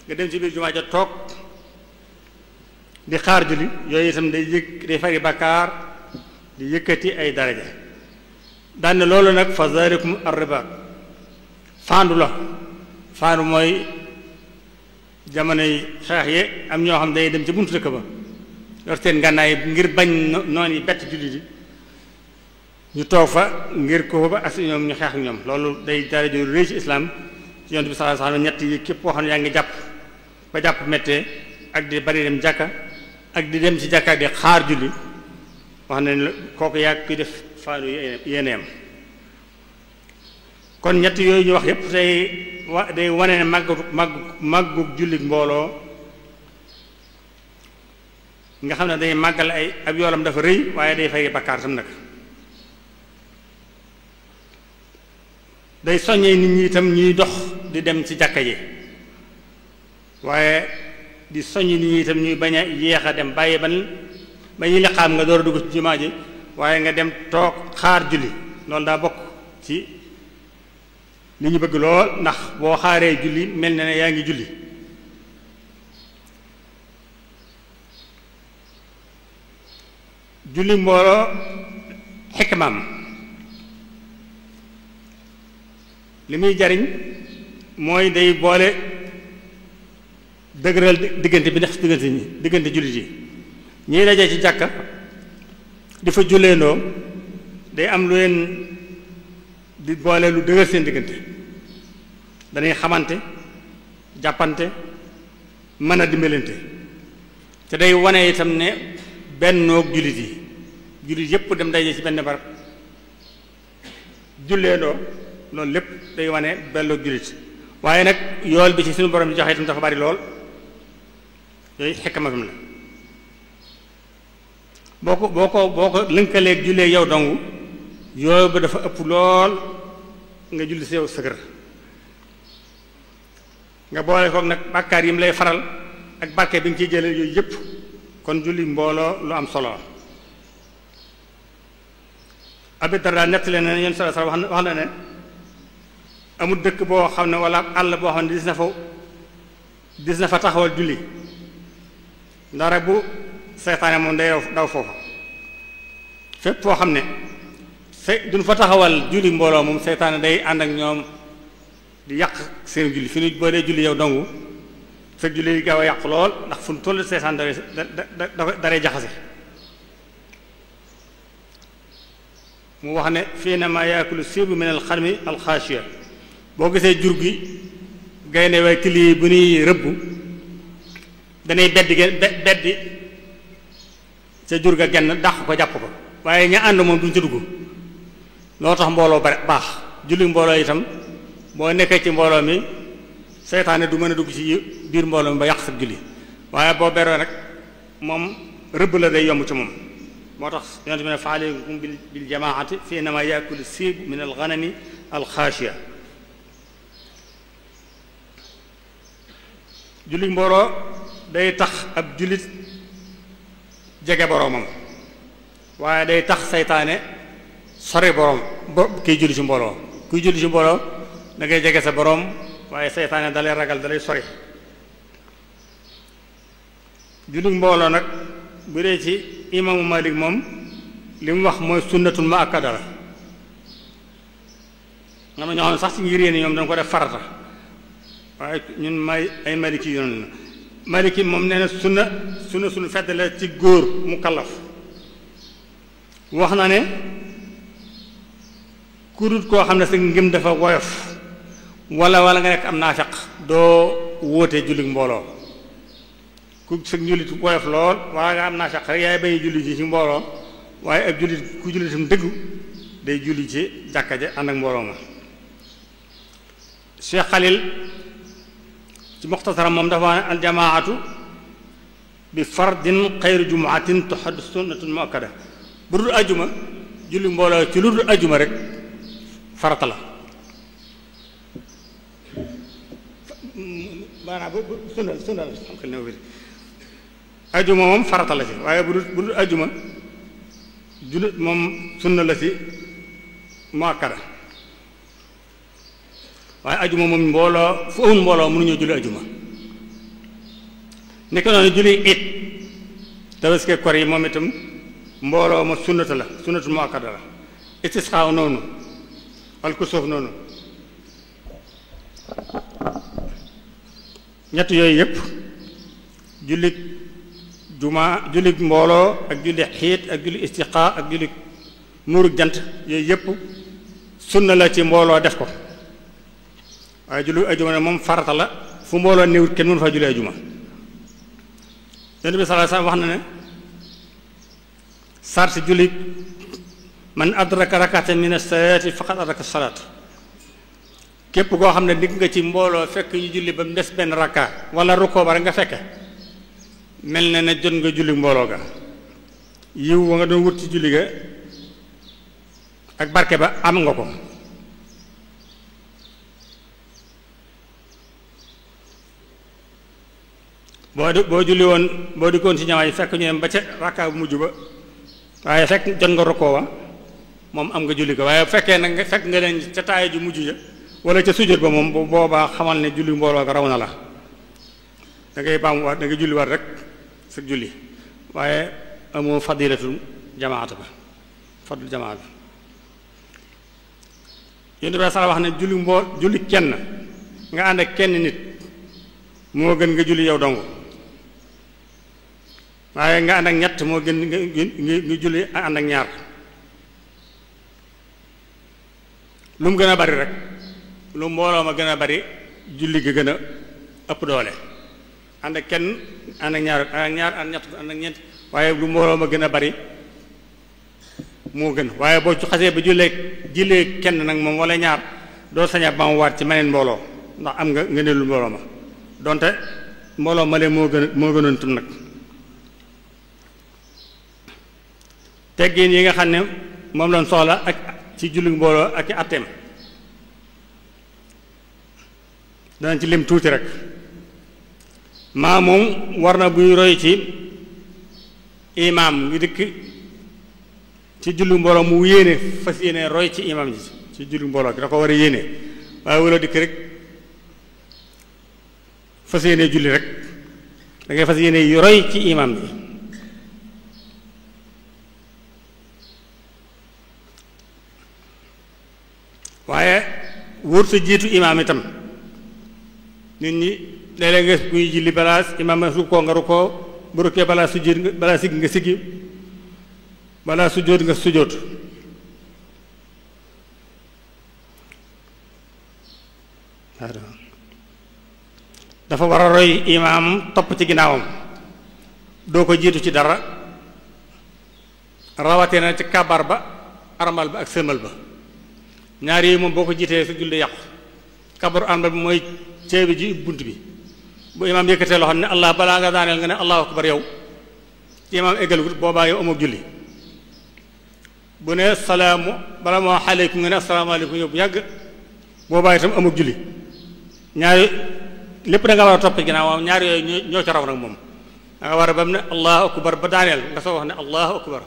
nga dem ci biir jumaa ja toog di xaar julli yooyu itam day fari bakkaar di yëkkati ay daraja daan loolu nag fa zalikum ar-riba faandu la faandu mooy jamonoy xeex yi am ñoo xam day dem ci buntu dëkk ba yor seen ngànnaay ngir bañ noon yi bett jullit yi ñu toog fa ngir ko ba ak ñoom ñu xeex ak ñoom loolu day dara ju rëy ci islam ci Yonent bi sallallahu alayhi wasallam ñett yi képp koo xam ne yaa ngi jàpp ba jàpp méttee ak di bari dem jàkka ak di dem ci jàkka di xaar julli wax ne kooku yaa kuy def faanu yéeneem kon ñett yooyu ñu wax yépp day wane ne màggu jullit mbooloo nga xam ne day màggal ay ab yoolam dafa rëy waaye day fay bakkaar tam nag day soññee nit ñi itam ñuy dox di dem ci jàkka ji waaye di soññ nit ñi itam ñuy bañ a yéex a dem bàyyi ba ñuy liqaam nga door a dugg ci jumaa ji waaye nga dem toog xaar julli loolu daa bokk ci li ñu bëgg lool ndax boo xaaree julli mel na ne yaa ngi julli julli mbooloo xikmaam li muy jariñ mooy day boole dëgëral diggante bi ndax diggante jullit yi ñiy dajee ci jàkka di fa julleendoo day am lu leen di boole lu dëgër seen diggante dañuy xamante jàppante mën a dimbalante te day wane itam ne bennoog jullit yépp dem daje ci benn barab julleendoo loolu lépp day wane bennoog jullit waaye nag yool bi ci suñu borom di joxe itam dafa bari lool yooyu xekma fam la boo ko lënkaleeg jullee yow dong yool ba dafa ëpp lool nga julli si yow sa kër nga boole koog nag bàkkaar yi mu lay faral ak barke bi nga ciy jëlee yooyu yépp kon julli mbooloo lu am solo Abi Darda nettali na Yonent sallallahu alayhi wasallam wax na ne amul dëkk boo xam ne wala àll boo xam ne dis na fa taxawal julli ndara bu seytaane moom day daw foofa fépp foo xam ne duñ fa taxawal julli mbooloo moom seytaane day ànd ak ñoom di yàq seen julli fi nu boo dee julli yow dongu fekk julli yi gaaw a yàqu lool ndax fu nu toll seytaan daree jaxase mu wax ne fii na ma yaakulu siibu min al xarmi al xaashiya boo gisee jur gi gaynde way tili bu ñuy rëbb danay beddi ca jur ga genn dàq ko jàpp ko waaye ña ànd moom duñ ca dugg loo tax mbooloo bare baax julli mbooloo itam boo nekkee ci mbooloo mi seytaane du mën a dugg ci biir mbooloo mi ba yàq sa julli waaye boo beroo nag moom rëbb la day yomb ci moom moo tax yonent bi ne fa alaykum bil jamaati fi innama yaakulu siib min al ghanami al xaashiya julli mbooloo day tax ab jullit jege boroomam waaye day tax seytaane sori boroom kiy julli ci mbooloo kuy julli ci mbooloo da ngay jege sa boroom waaye seytaane dalay ragal dalay sori julli mbooloo nag bu dee ci imaamu Malik moom li mu wax mooy sunnatul muakkada la nga ma ñoo xam ne sax ci ngir yéen ñoom dañ ko def farata waaye ñun ay maliki yoon la maliki moom nee na sunna suñu fedd la ci góor mu kallaf wax na ne ku dut koo xam ne sa ngëm dafa woyof wala nga nekk am naafeq doo wóote julli mbooloo ku sëg jullit woyof lool wala nga am naafeq rek yaay bañ julli ji ci mbooloo waaye ak jullit ku jullitam dëggu day julli ci jàkka ja ànd ak mbooloo ma Cheikh Khalil ci muxtasaram moom dafa ne aljamaatu bi fardin xayru jumuatin tuhaddu sunnatun muakkada bu dul ajuma julli mbooloo ci lu dul ajuma rek farata la maanaam bu sunna la xam xel ne wér ajuma moom farata la ci waaye bu dul ajuma julli moom sunna la ci muakkada waaye ajuma moom mbooloo fu amul mbooloo mënuñoo julli ajuma nekk noonu julli it tabaski kor yi moom itam mbooloo ma sunnata la sunnatu muakkada la istisqaa noonu alkusuuf noonu ñett yooyu yëpp julli juma julli mbooloo ak julli xiit ak julli istiqaa ak julli muurug jant yooyu yëpp sunna la ci mbooloo def ko waaye julli ajuma ne moom farata la fu mbooloo néewut kenn mënu faa julli ajuma Yonent bi sallallahu alayhi wasallam wax na ne sarti julli man adraka rak'atan min as-salaati faqad adraka as-salaat képp koo xam ne digg nga ci mbooloo fekk ñu julli ba mu des benn rakka wala rukkoo ba rek nga fekke mel na ne jot nga julli mbooloo ga yiw wa nga doon wut ci julli ga ak barke ba am nga ko boo julli woon boo dikkoon ci ñawaay fekk ñu dem ba ca rakka bu mujj ba waaye fekk jot nga rukkoo wa moom am nga julli ko waaye bu fekkee nag fekk nga leen ca taaya ju mujj ja wala ca sujjóot ba moom bu boobaa xamal ne julli mbooloo ga raw na la da ngay baamuwaat da ngay julli waat rek sa julli waaye amoo fadilatul jamaata ba fadlu jamaa bi Yonent bi sala wax ne julli kenn nga ànd ak kenn nit moo gën nga julli yow dong waaye nga ànd ak ñett moo gën nga julli ànd ak ñaar lu mu gën a bari rek lu mbooloo ma gën a bari julli ga gën a ëpp doole ànd ak kenn ànd ak ñaar ànd ñett ànd ak ñeent waaye lu mbooloo ma gën a bari moo gën waaye boo ci xasee ba jullee kenn nag moom wala ñaar doo saña ba mu waat ci meneen mbooloo ndax am nga ne lu mbooloo ma donte mbooloo ma lee moo gënoon tam nag teggin yi nga xam ne moom lañ soxla ak ci julli mbooloo ak i atteem danañ ci lim tuuti rek maa moom war na buy roy ci imaam ngi dikk ci julli mbooloo mu yéene fas yéene roy ci imaam ji ci julli mbooloo gi da ko war a yéene waaye wala dikk rek fas yéene julli rek da ngay fas yéene roy ci imaam ji waaye wóor sa jiitu imaam itam nit ñi léeg-léeg nga kuy julli balaa imaam rukkoo nga rukkoo bu rukkee balaa sujjóot balaa sigg nga siggi balaa sujjóot nga sujjóot dafa war a roy imaam topp ci ginnaawam doo ko jiitu ci dara rawatee na ci kabar ba armal ba ak sëlmal ba ñaar yi moom boo ko jiitee sa julli yàqu kabaru armal bi mooy ceebi ji bunt bi bu imaam yëkkatee loxo ne allah balaa nga daaneel nga ne allahu akbar yow imaam eggalwul boobaa yow amoo julli bu ne salaamu bala moo aleykum nga ne asalaamaaleykum yow bu yàgg boobaa itam amoo julli ñaari lépp da nga war a topp ginnaaw ñaar yooyu ñoo ca raw nag moom da nga war a ba mu ne allahu akbar ba daaneel nga soo wax ne allahu akbar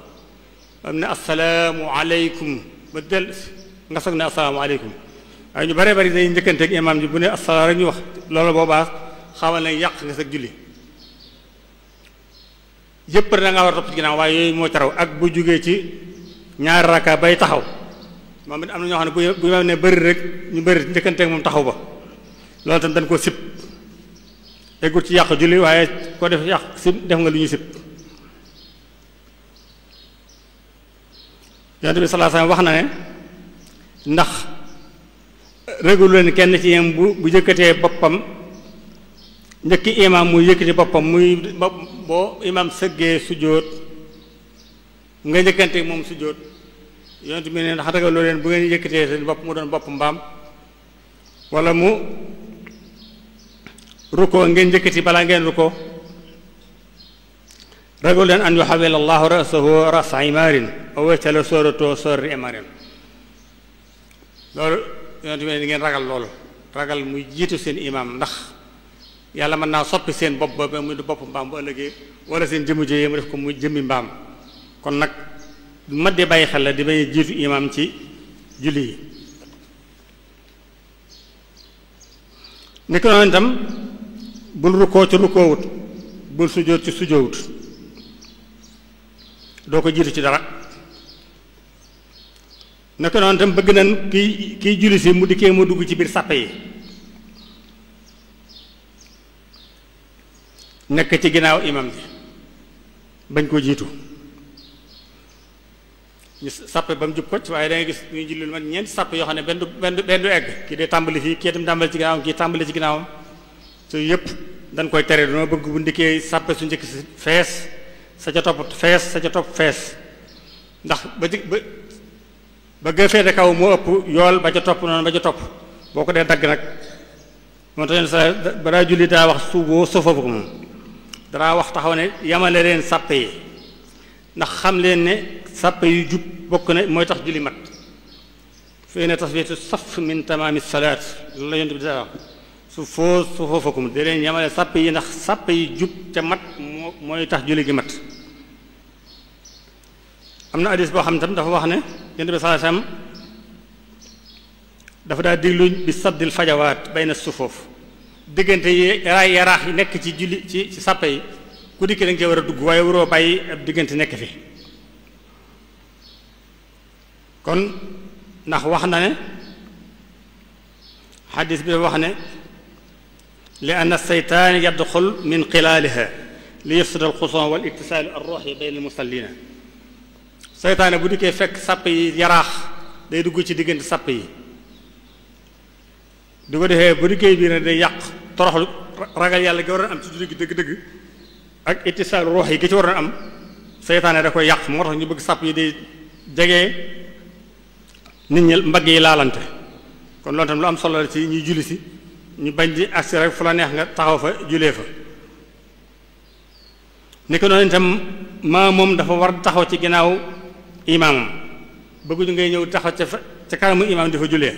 ba mu ne asalaamu aleykum ba del nga soog ne asalaamaaleykum waaye ñu bare bari dañuy njëkkanteeg imaam ji bu ne asalaam rek ñu wax loolu boobaa xamal ne yàq nga sa julli yëpp da nga war a topp ci ginnaaw waaye yooyu moo taraw ak bu jógee ci ñaari rakka bay taxaw moom it am na ñoo xam ne bu imaam ne bëri rek ñu bëri njëkkanteeg moom taxaw ba loolu tam dañ koo sib eggul ci yàq julli waaye ko def yàq sib def nga lu ñu sib Yonent bi sallallahu alayhi wasallam wax na ne ndax régul leen kenn ci yéen bu yëkkatee boppam njëkki imam muy yëkkati boppam muy boo imam sëggee sujjóot nga njëkkante moom sujjóot yonent bi ne ndax ragaloo leen bu ngeen yëkkatee seen bopp mu doon bopp mbaam wala mu rukkoo ngeen njëkkati balaa ngeen rukkoo ragal leen an yuhawwila allahu ra'sahu ra'sa imaarin aw yaj'ala suratahu surata imaarin loolu yonent bi ne ngeen ragal loolu ragal muy jiitu seen imam ndax yàlla mën naa soppi seen bopp ba muy du bopp mbaam bu ëllëgee wala seen jëmm ji mu def ko muy jëmmi mbaam kon nag mat di bàyyi xel la di bañ jiitu imam ci julli yi ni ko noonu itam bul rukkoo ci rukkoowut bul sujjóot ci sujjóowut doo ko jiitu ci dara ni ko noonu itam bëgg nañ kiy julli si mu dikkee mu dugg ci biir sàppe yi nekk ci ginnaaw imam bi bañ koo jiitu ñu sàppe ba mu jub kocc waaye da ngay gis ñuy julli lu man ñeenti sàppe yoo xam ne benn du egg kii dee tàmbali fii kii itam tàmbali ci ginnaawam kii tàmbali ci ginnaawam su yëpp dañ koy tere dañoo bëgg bu ndikkee sàppe su njëkk si fees sa ca topp fees sa ca topp fees ndax ba gën féete kaw moo ëpp yool ba ca topp noonu ba ca topp boo ko dee dagg nag moo tax sa balaa julli daa wax suufoo sofafu ko moom danaa wax taxaw ne yamale leen sàppe yi ndax xam leen ne sàppe yu jub bokk na mooy tax julli mat fee ne tasfiyatu saf min tamaami salaat loolu la yonent bi daa wax su foofakum da leen yamale sàppe yi ndax sàppe yi jub ca mat mooy tax julli gi mat am na hadis boo xam ne tam dafa wax ne yonent bi sallallahu alayhi wasallam dafa daa diglu bi saddil fajawaat bayna sufoof diggante yi yaraax yi nekk ci julli ci sàppe yi ku dikki da nga cee war a dugg waaye waroo bàyyi ab diggante nekk fi kon ndax wax na ne xadis bi wax ne li anna seytaan yadxul min xilaaliha li yufsida alxuson wal iktisaalu arruuxi bayna almusallina seytaane bu dikkee fekk sàpp yi yaraax day dugg ci diggante sàpp yi du ko defee bu dikkee biir ne day yàq toroxlu ragal yàlla gi waroon am ci julli gi dëgg-dëgg ak ittisaalu ruux yi gi ci waroon am seytaane da koy yàq moo tax ñu bëgg sàpp yi di jege nit ñi mbagg yi laalante kon loolu tam lu am solo la ci ñuy julli si ñu bañ di agsi rek fu la neex nga taxaw fa julee fa ni ko noonu itam maa moom dafa war taxaw ci ginnaaw imaamam bëgguñu ngay ñëw taxaw ca kanamu imaam di fa julee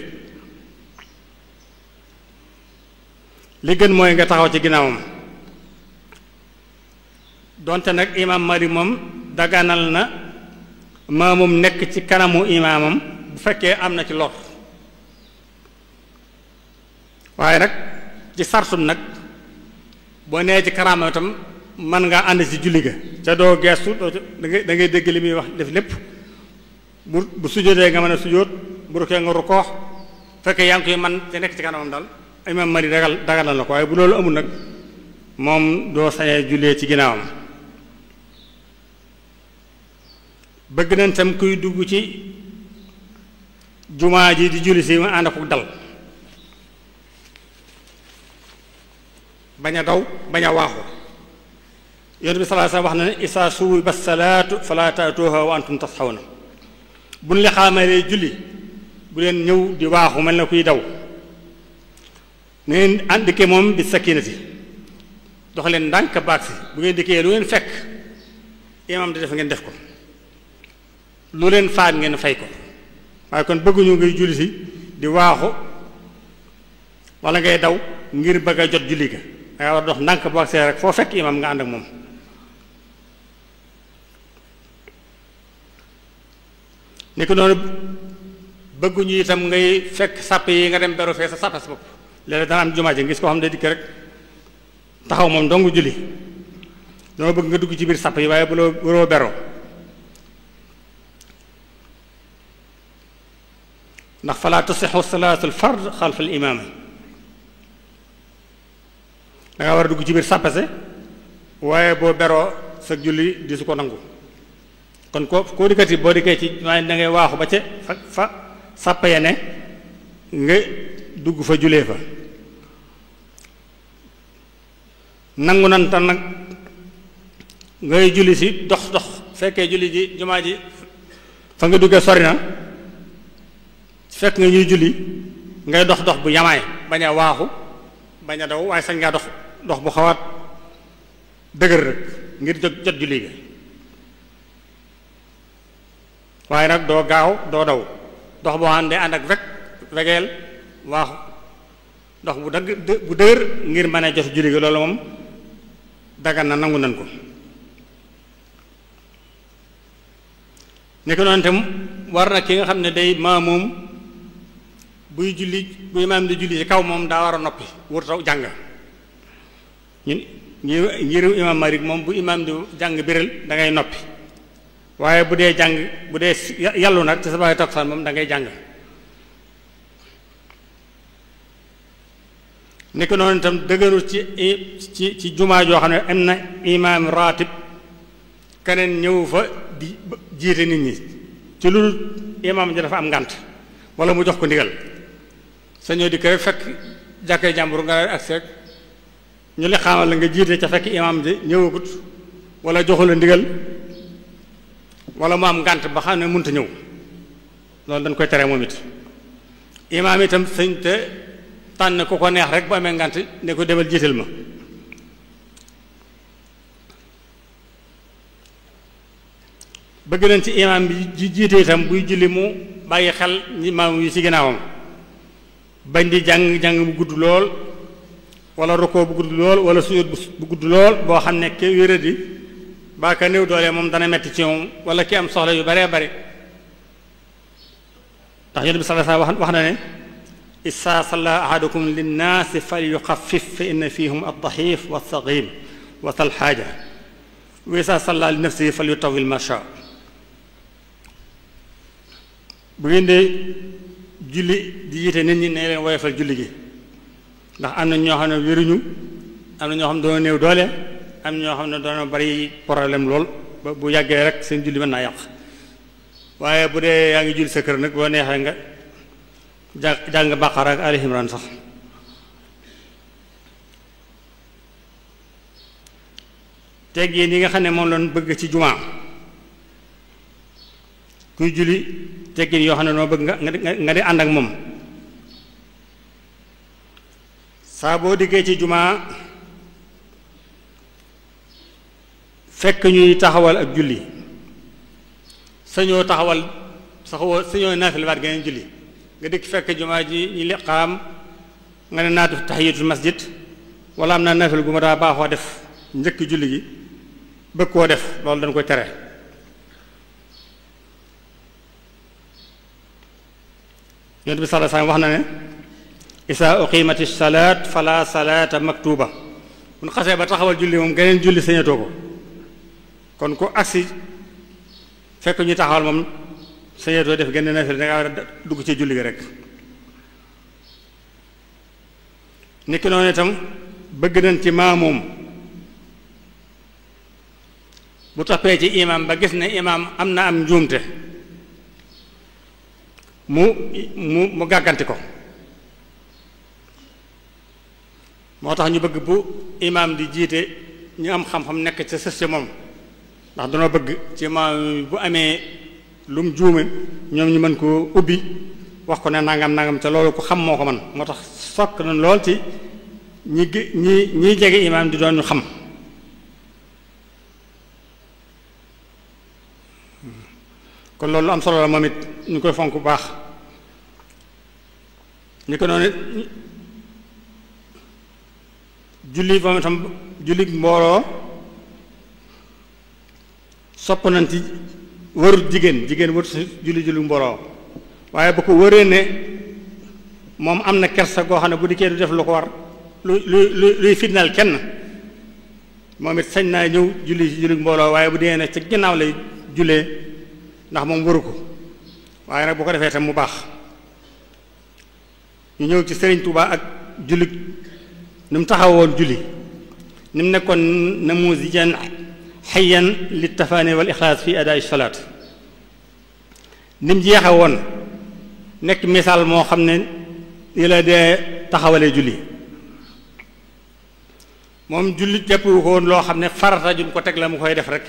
li gën mooy nga taxaw ci ginnaawam donte nag imaam Malik moom daganal na maa moom nekk ci kanamu imaamam bu fekkee am na ci lor waaye nag ci sartum nag boo nee ci karaama itam mën ngaa ànd ci julli ga ca doo geestu da ngay dégg li muy wax def lépp bu sujjóotee nga mën a sujjóot bu rukkee nga rukkoo fekkee yaa ngi koy man te nekk ci kanamam daal imaam Malik daganal na ko waaye bu loolu amul nag moom doo sañee jullee ci ginnaawam bëgg nañ tam kuy dugg ci jumaa ji di julli si mu ànd ak dal bañ a daw bañ a waaxu yonent bi sallallahu alayhi wasallam wax na ne isaa suwiba salaatu falaa taatuuhaa wa antum tasxawna buñ li xaamalee julli bu leen ñëw di waaxu mel na kuy daw neen àndike moom bi sakinati dox leen ndànk baag si bu ngeen dikkee lu ngeen fekk imam di def ngeen def ko lu leen faat ngeen fay ko waaye kon bëgguñu ngay julli si di waaxu wala ngay daw ngir bëgg a jot julli ga danga war dox ndànk baag see rek foo fekk imam nga ànd ak moom ni ko noonu bëgguñu itam ngay fekk sàpp yi nga dem beru fee sa sàpp sa bopp léeg-léeg dana am jumaa ji ngis koo xam ne dikk rek taxaw moom dongu julli dama bëgg nga dugg ci biir sàpp yi waaye bu loo beroo ndax falaa tasixu salaatul fard xalfal imaam da nga war a dugg ci biir sàppase waaye boo beroo sa julli di su ko nangu kon koo dikkati boo dikkee ci waaye da ngay waaxu ba ca fa sàpp ya ne nga dugg fa julee fa nangu nan tan nag ngay julli si dox fekkee julli ji jumaa ji fa nga duggee sori na fekk nga ñuy julli ngay dox bu yamaay bañ a waaxu bañ a daw waaye sañ ngaa dox bu xawaat dëgër rek ngir jot julli ga waaye nag doo gaaw doo daw dox boo xam ne ànd ak wegeel waaxu dox bu dëgër ngir mën a jot julli ga loolu moom dagan na nangu nan ko nekk noonu tam war na ki nga xam ne day maamoom buy julli bu imaam di julli ci kaw moom daa war a noppi wër taw jàng ñun ngiru imaam Malik moom bu imaam di jàng biral da ngay noppi waaye bu dee jàng bu dee yàllu nag te sa baay takkusaan moom da ngay jàng nekk noonu itam dëgëru ci jumaa joo xam ne am na imaam ratib keneen ñëw fa di jiite nit ñi ci lu imaam ji dafa am ngànt wala mu jox ko ndigal sañoo di kër fekk jàkkee jàmbur nga ak seeg ñu li xaamal la nga jiite ca fekk imaam ji ñëwagut wala joxu la ndigal wala mu am ngànt ba xam ne mënta ñëw loolu dañ koy tere moom it imaam itam sëñ te tànn ku ko neex rek bu amee ngànt ne ko demal jiital ma bëgg nañ ci imaam bi jiite itam buy julli mu bàyyi xel ñi maam yi ci ginnaawam bañ di jàng bu gudd lool wala rukoo bu gudd lool wala sujjóot bu gudd lool boo xam ne ke wéradi baa ka néew doole moom dana metti ci moom wala ki am soxla yu baree bari ndax Yonent bi sallallahu alayhi wasallam wax na ne isaa salla ahadukum linnaasi falyuxaffif fa inna fihum ad-daxiif was-saqiim wa thal xaaja wa isaa salla li nafsihi falyutawwil ma shaa bu ngeen dee julli di jiite nit ñi ne leen woyofal julli gi ndax am na ñoo xam ne wéruñu am na ñoo xam ne doona néew doole am ñoo xam ne doona bari problème lool ba bu yàggee rek seen julli mën naa yàq waaye bu dee yaa ngi julli sa kër nag boo neexee nga jàng Baqara ak Ali Imran sax teggin yi nga xam ne moom lañ bëgg ci jumaa kuy julli teggin yoo xam ne noo bëgg nga di ànd ak moom saa boo diggee ci jumaa fekk ñuy taxawal ak julli sañoo naafila baat geneen julli nga dikk fekk jumaa ji ñu liqaam nga ne naatu tahiyatul masjid wala am naa naafila gu ma daa baaxoo def njëkk julli gi bëgg koo def loolu dañ koy tere Yonent bi sallallahu alayhi wasallam wax na ne isaa uqimati salaat fala salaata maktuba bu ñu xasee ba taxawal julli moom geneen julli sañatoo ko kon ku agsi fekk ñu taxawal moom sañatoo def geneen nafila da nga war a dugg ci julli gi rek niki noonu itam bëgg nañ ci maamoom bu toppee ci imaam ba gis ne imaam am na am njuumte mu gàgganti ko moo tax ñu bëgg bu imaam di jiite ñu am xam-xam nekk ca sës ca moom ndax danoo bëgg ci imaam bu amee lu mu juume ñoom ñu mën koo ubbi wax ko ne nangam ca loolu ku xam moo ko man moo tax sokk na lool ci ñiy jege imaam di doon ñu xam kon loolu am solo la moom it ñu koy fonk bu baax ñu ko noonu julli moom itam julli mbooloo sopp nañ ci warut jigéen warut si julli mbooloo waaye bu ko wëree ne moom am na kersa goo xam ne bu dikkee du def lu ko war luy fitnaal kenn moom it sañ naa ñëw julli mbooloo waaye bu dee ne ci ginnaaw lay jullee ndax moom waru ko waaye nag bu ko defee tam mu baax ñu ñëw ci Sëriñ Tuubaa ak julli ni mu taxawoon julli ni mu nekkoon namuzijan xayyan li tafaani wal ixlaas fi adaa salaat ni mu jeexe woon nekk misaal moo xam ne yi la dee taxawalee julli moom julli jàppewu ko woon loo xam ne farata jum ko teg la mu koy def rek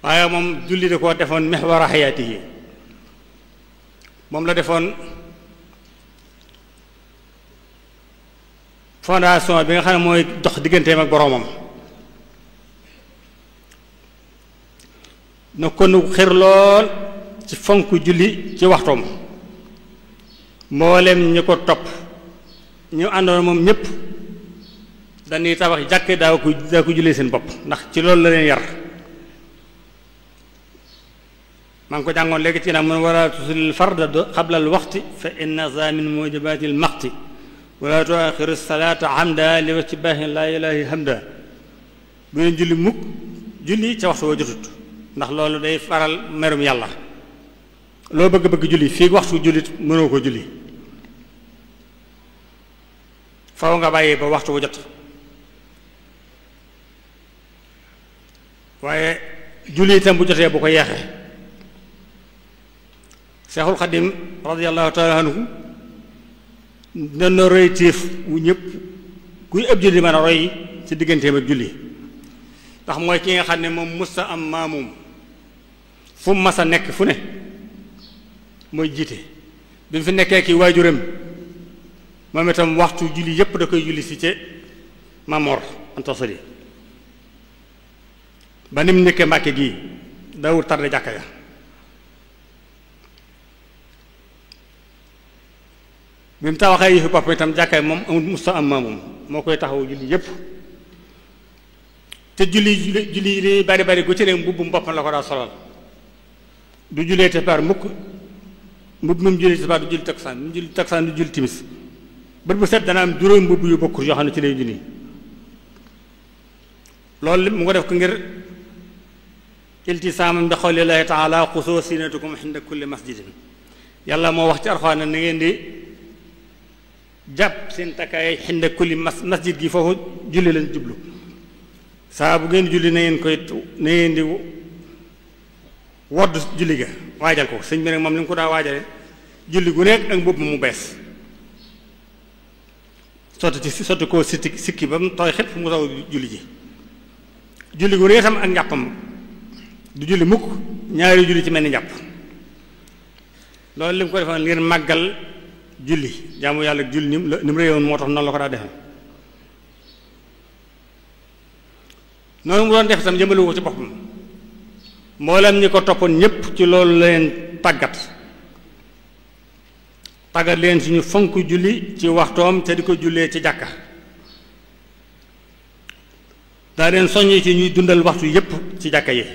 waaye moom julli da koo defoon mihwara hayaatihi moom la defoon fondation bi nga xam ne mooy dox digganteem ak boroomam na kon xër lool ci fonk julli ci waxtoom mboolem ñi ko topp ñu àndoon moom ñépp dañuy tabax jàkk daa ko jullee seen bopp ndax ci loolu la leen yar maa ngi ko jàngoon léegi ci nag mun wala tusalli farda qabla al waxti fa inna za min mujibati al maqti wala tuaxiru salaata hamda li wa ci baaxin laa ilaahi hamda bu leen julli mukk julli ca waxtu wa jotut ndax loolu day faral merum yàlla loo bëgg-bëgg julli fii waxtu jullit mënoo ko julli faw nga bàyyi ba waxtu wu jot waaye julli itam bu jotee bu ko yeexee Seexul Xadim radiyallahu taala anhu dana roy téef wu ñëpp kuy ëpp julli mën a roy ci digganteem ak julli ndax mooy ki nga xam ne moom musta am maamum fu mu mas a nekk fu ne mooy jiite bi mu fi nekkee ki waajuram moom itam waxtu julli yépp da koy julli si ca Mamor Anta Sali ba ni mu nekkee Mbàkke gii daawul tarde jàkka ya bi mu tawaxee yi fi bopp itam jàkkaay moom amul musta am maamum moo koy taxaw julli yépp te julli li bari bari gu ci ne mbubbum boppam la ko daa solal du jullee tisbaar mukk mbubb mu julli tisbaar du julli takkusaan mu julli takkusaan du julli timis bët bu set dana am juróom mbubb yu bokkul yoo xam ne ci lay julli loolu mu ko def ko ngir iltisaamam bi qawlillahi taala xusoo sinatukum inda kulli masjidin yàlla moo wax ci Alxuraan na ngeen di jàpp seen takkaay inda kulli masjid gi foofu julli lañ jublu saa bu ngeen julli na ngeen di wodd julli ga waajal ko sëñ bi nag moom li nga ko daa waajale julli gu nekk ak mbubb mu bees sotti koo sikki ba mu tooy xet fu mu taw julli ji julli gu nekk itam ak njàppam du julli mukk ñaari julli ci mel ni njàpp loolu li mu ko defoon ngir màggal julli jaamu yàlla julli ni mu réyoon moo tax noonu la ko daa defe noonu mu doon def itam jëmale ko ci boppam mboolem ñi ko toppoon ñépp ci loolu leen tàggat leen ci ñu fonk julli ci waxtoom te di ko jullee ci jàkka daa leen soññ ci ñuy dundal waxtu yépp ci jàkka yi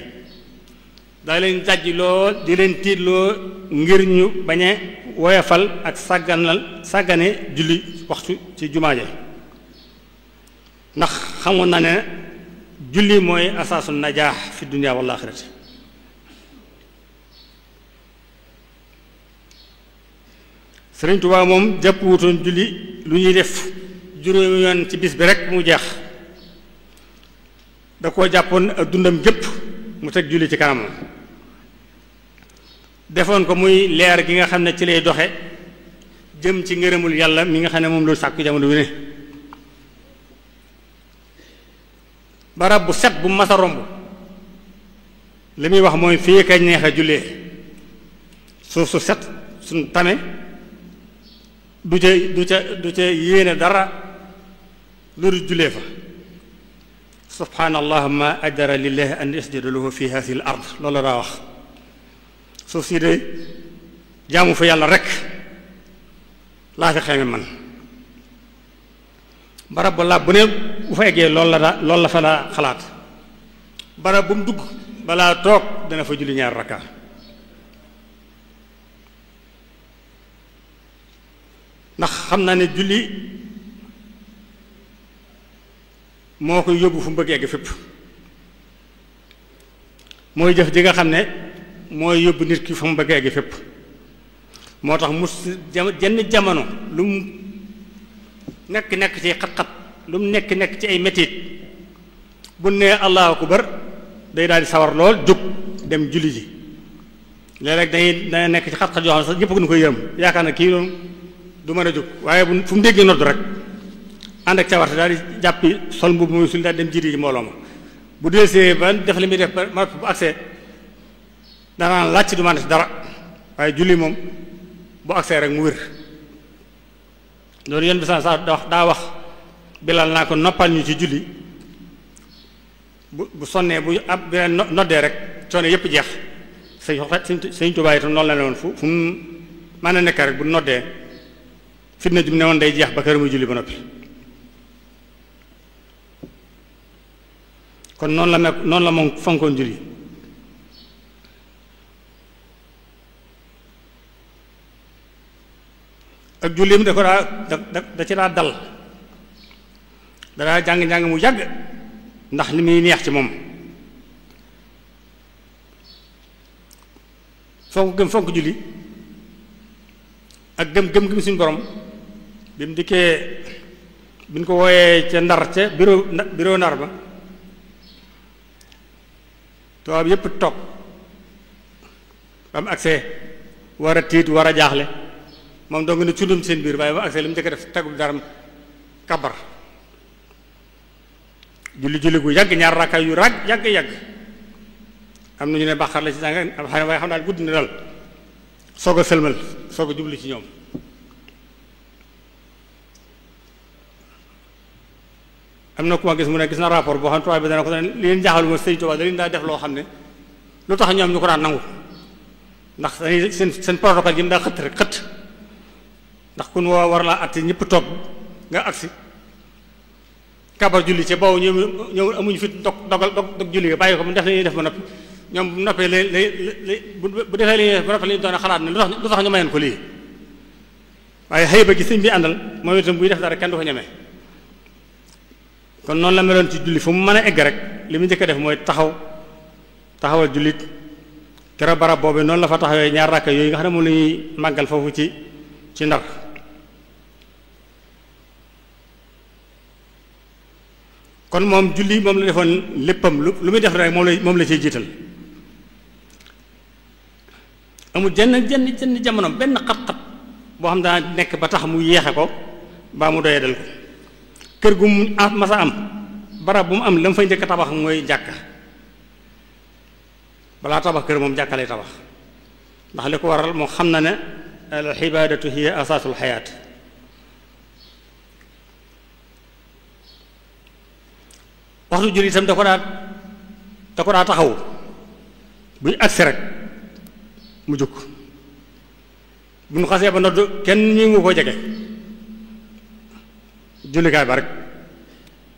daa leen jàjj loo di leen tiitloo ngir ñu bañe woyofal ak sàggane julli waxtu ci jumaaje ndax xamoon na ne julli mooy asaasu najaax fi dunya wal aaxirati Sëriñ Tuubaa moom jàpp wutoon julli lu ñuy def juróomi yoon ci bis bi rek mu jeex da koo jàppoon ak dundam gépp mu teg julli ci kanamam defoon ko muy leer gi nga xam ne ci lay doxe jëm ci ngërëmul yàlla mi nga xam ne moom loolu sàkku jamono wi ne barab bu set bu mas a romb li muy wax mooy fii kañ neex a jullee suuf su set suñ tame du ca yéene dara lu dul jullee fa subhaanallah ma ajara lillahi an yasjuda lahu fi hadhihi al ard loolu daa wax suuf si de jaamu fa yàlla rek laa fi xeme man barab ba laa bu ne bu fa eggee loolu la fa la xalaat barab bu mu dugg balaa toog dana fa julli ñaar rakka ndax xam naa ne julli moo koy yóbbu fu mu bëgg egg fépp mooy jëf ji nga xam ne mooy yóbbu nit ki fu mu bëgg egg fépp moo tax mu jenn jamono lu mu nekk ci xat-xat lu mu nekk ci ay metit bu nee allahu akbar day daal di sawar lool jóg dem julli ji léeg-léeg dana nekk ci xat-xat yoo xam ne sax ñëpp gën koy yërëm yaakaar na kii doon du mën a jóg waaye fu mu déggee nodd rek ànd ak cawarte daal di jàppi sol mbubb muy sul daal dem jiite ji mbooloo ma bu delsee ba def li muy def ba bu agsee danaan laaj du man dara waaye julli moom bu agsee rek mu wér loolu yéen bi saa daa wax Bilal naa ko noppal ñu ci julli bu sonnee bu ab beneen noddee rek coono yépp jeex Sëñ Tuubaa itam noonu la ne woon fu mu mën a nekk rek bu noddee fitna jum ne woon day jeex ba kër muy julli ba noppi kon noonu la moom fonkoon julli ak jullim da ko da ci daa dal danaa jàng-njàng mu yàgg ndax li muy neex ci moom fonk julli ak gëm suñu borom bi mu dikkee bi ñu ko wooyee ca Ndar ca bureau Ndar ba tubaab yépp toog ba mu agsee war a tiit war a jaaxle moom doo nga ne cundum seen biir waaye ba agsee li mu njëkk def tegul daram kabar julli gu yàgg ñaar rakka yu yàgg am na ñu ne bàqar la ci jàng waaye xam naa guddi na dal soog a sëlmal soog a jubli ci ñoom am na ku ma gis mu ne gis na rapport boo xam ne tubaab bi dana ko li leen jaaxal ma Sëñ Tuubaa da leen daa def loo xam ne lu tax ñoom ñu ko daan nangu ndax dañuy seen protocole yi mu daa xëtt rek xëtt ndax kun woo war laa atti ñëpp toog nga agsi kabar julli ci boobu ñëw amuñu fit dog julli ga bàyyi ko mu def li ñuy def ba noppi ñoom bu noppee bu defee li ñuy def ba noppi la ñu doon xalaat ne lu tax ñu mayeen ko lii waaye xëy ba gi sëñ bi àndal moom itam buy def dara kenn du ko ñemee kon noonu la meloon ci julli fu mu mën a egg rek li mu njëkk a def mooy taxawal jullit keroog barab boobu noonu la fa taxawee ñaar rakka yooyu nga xam ne moom la ñuy màggal foofu ci Ndar kon moom julli moom la defoon léppam lu muy def rek moom la ciy jiital amul jenn jamono benn xat-xat boo xam daa nekk ba tax mu yeexe ko baa mu doyee dal ko kër gu mu masa am barab bu mu am la mu fay njëkk a tabax mooy jàkka balaa tabax kër moom jàkka lay tabax ndax li ko waral moo xam na ne al xibaadatu hiya asaasul xayaat waxtu julli itam da ko daa taxaw buy agsi rek mu jóg bu ñu xasee ba nodd kenn ñi ngu ko jege jullikaay ba rek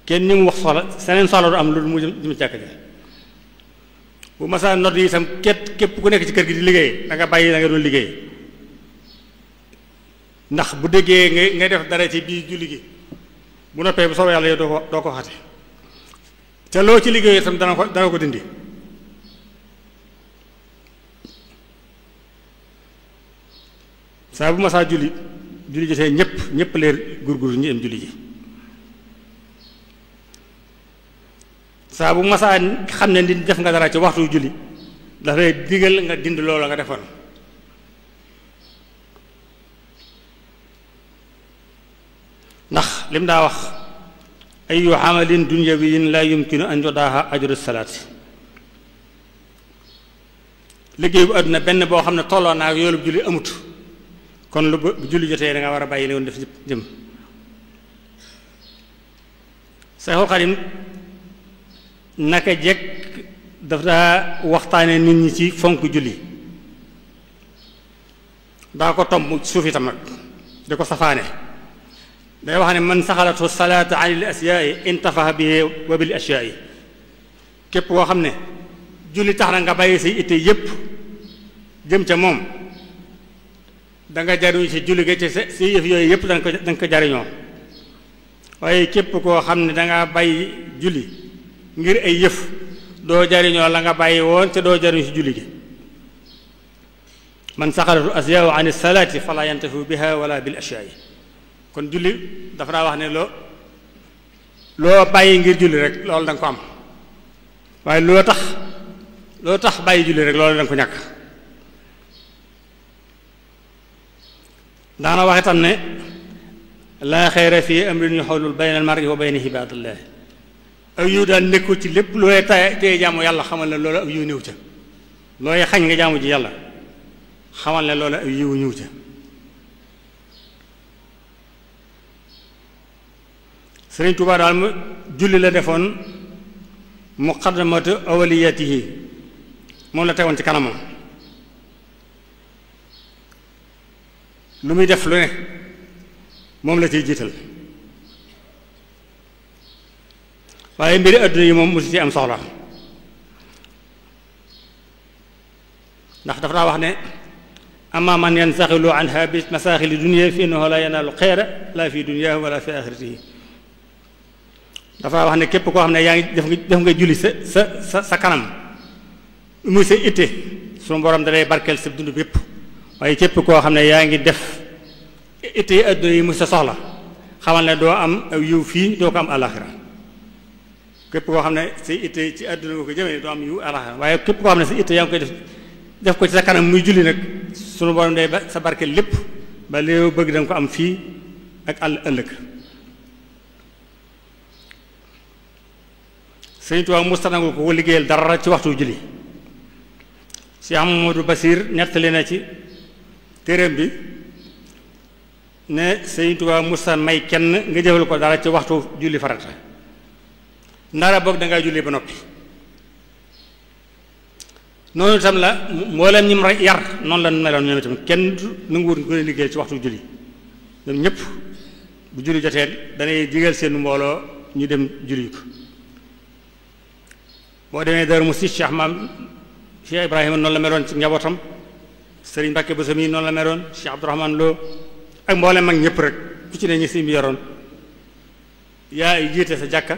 kenn ñi mu wax soxla seneen soxla du am lu mu jëm jàkk ja bu masaa nodd yi itam képp ku nekk ci kër gi di liggéey da nga bàyyi da nga doon liggéey ndax bu déggee ngay def dara ci biir julli gi bu noppee bu soobee yàlla yow doo ko xate te loo ci liggéey itam dana ko dindi saa bu masaa julli jotee ñépp leer gurgur ñu dem julli ji saa bu masaa xam ne di def nga dara ci waxtu julli dafay digal nga dindi loolu nga defoon ndax lim daa wax ayu amalin dunyawiyin la yumkinu an yudaaha ajru salaati liggéey bu àdduna benn boo xam ne tolloo naa ak yoolub julli amut kon lu bu julli jotee da nga war a bàyyi li woon def jëm Seexul Xadim naka jekk daf daa waxtaane nit ñi ci fonk julli daa ko tomb suuf itam nag di ko safaane day wax ne man saxalatu salaata an il asyaai intafaha bihi wa bil asyaai képp koo xam ne julli tax na nga bàyyi say itte yépp jëm ca moom da nga jariñu ci julli ga ci sa yëf yooyu yépp da nga ko jariñoo waaye képp koo xam ne dangaa bàyyi julli ngir ay yëf doo jariñoo la nga bàyyi woon te doo jariñu ci julli gi man saxalatu asyaau an salaati fala yantafiu biha wala bil asyaai kon julli dafa daa wax ne loo bàyyi ngir julli rek loolu da nga ko am waaye loo tax bàyyi julli rek loolu da nga ko ñàkk daana wax itam ne laa xayra fi amrin yuxawlul bayna al mar'i wa bayna ibaadillah ak yiw daal nekkul ci lépp looy tey jaamu yàlla xamal ne loolu ak yiw ñëw ca looy xañ nga jaamu ji yàlla xamal ne loolu ak yiw ñëw ca Sëriñ Tuubaa daal mu julli la defoon muqaddamatu awliyatihi moom la tegoon ci kanamam lu muy def lu ne moom la ciy jiital waaye mbiri adduna yi moom musu ci am soxla ndax dafa daa wax ne amma man yansaxilu anha bi masaaxili dunya fi innahu la yanaalu xayra la fi dunyahu wala fi axiratihi dafa wax ne képp koo xam ne yaa ngi def nga julli sa kanam muy sa itte sunu borom da lay barkeel sa dund bépp waaye képp koo xam ne yaa ngi def itte yi adduna yi mu sa soxla xamal ne doo am aw yiw fii doo ko am alaxira képp koo xam ne sa itte ci adduna nga ko jëmee doo am yiw alaxira waaye képp koo xam ne sa itte yaa ngi koy def ko ci sa kanam muy julli nag sunu borom day sa barkeel lépp ba léew bëgg danga ko am fii ak ëllëg Sëriñ Tuubaa musta nangul ko liggéeyal dara ci waxtu julli Cheikh Amadou Basir nettali na ci téereem bi ne Sëriñ Tuubaa musta may kenn nga jëfal ko dara ci waxtu julli farata ndara boog dangay julli ba noppi noonu itam la mboolem ñi mu yar noonu la meloon ñoom itam kenn nanguwul ko liggéey ci waxtu julli ñoom ñëpp bu julli jotee danay digal seen mbooloo ñu dem julli ko boo demee Daaru Musti Cheikh Ibrahima noonu la meloon ci njabootam Sëriñ Mbàkke Bousso mi noonu la meloon Cheikh Abdourahmane Lo ak mboolem mag ñëpp rek ku ci ne ñi si bi yoroon yaa jiite sa jàkka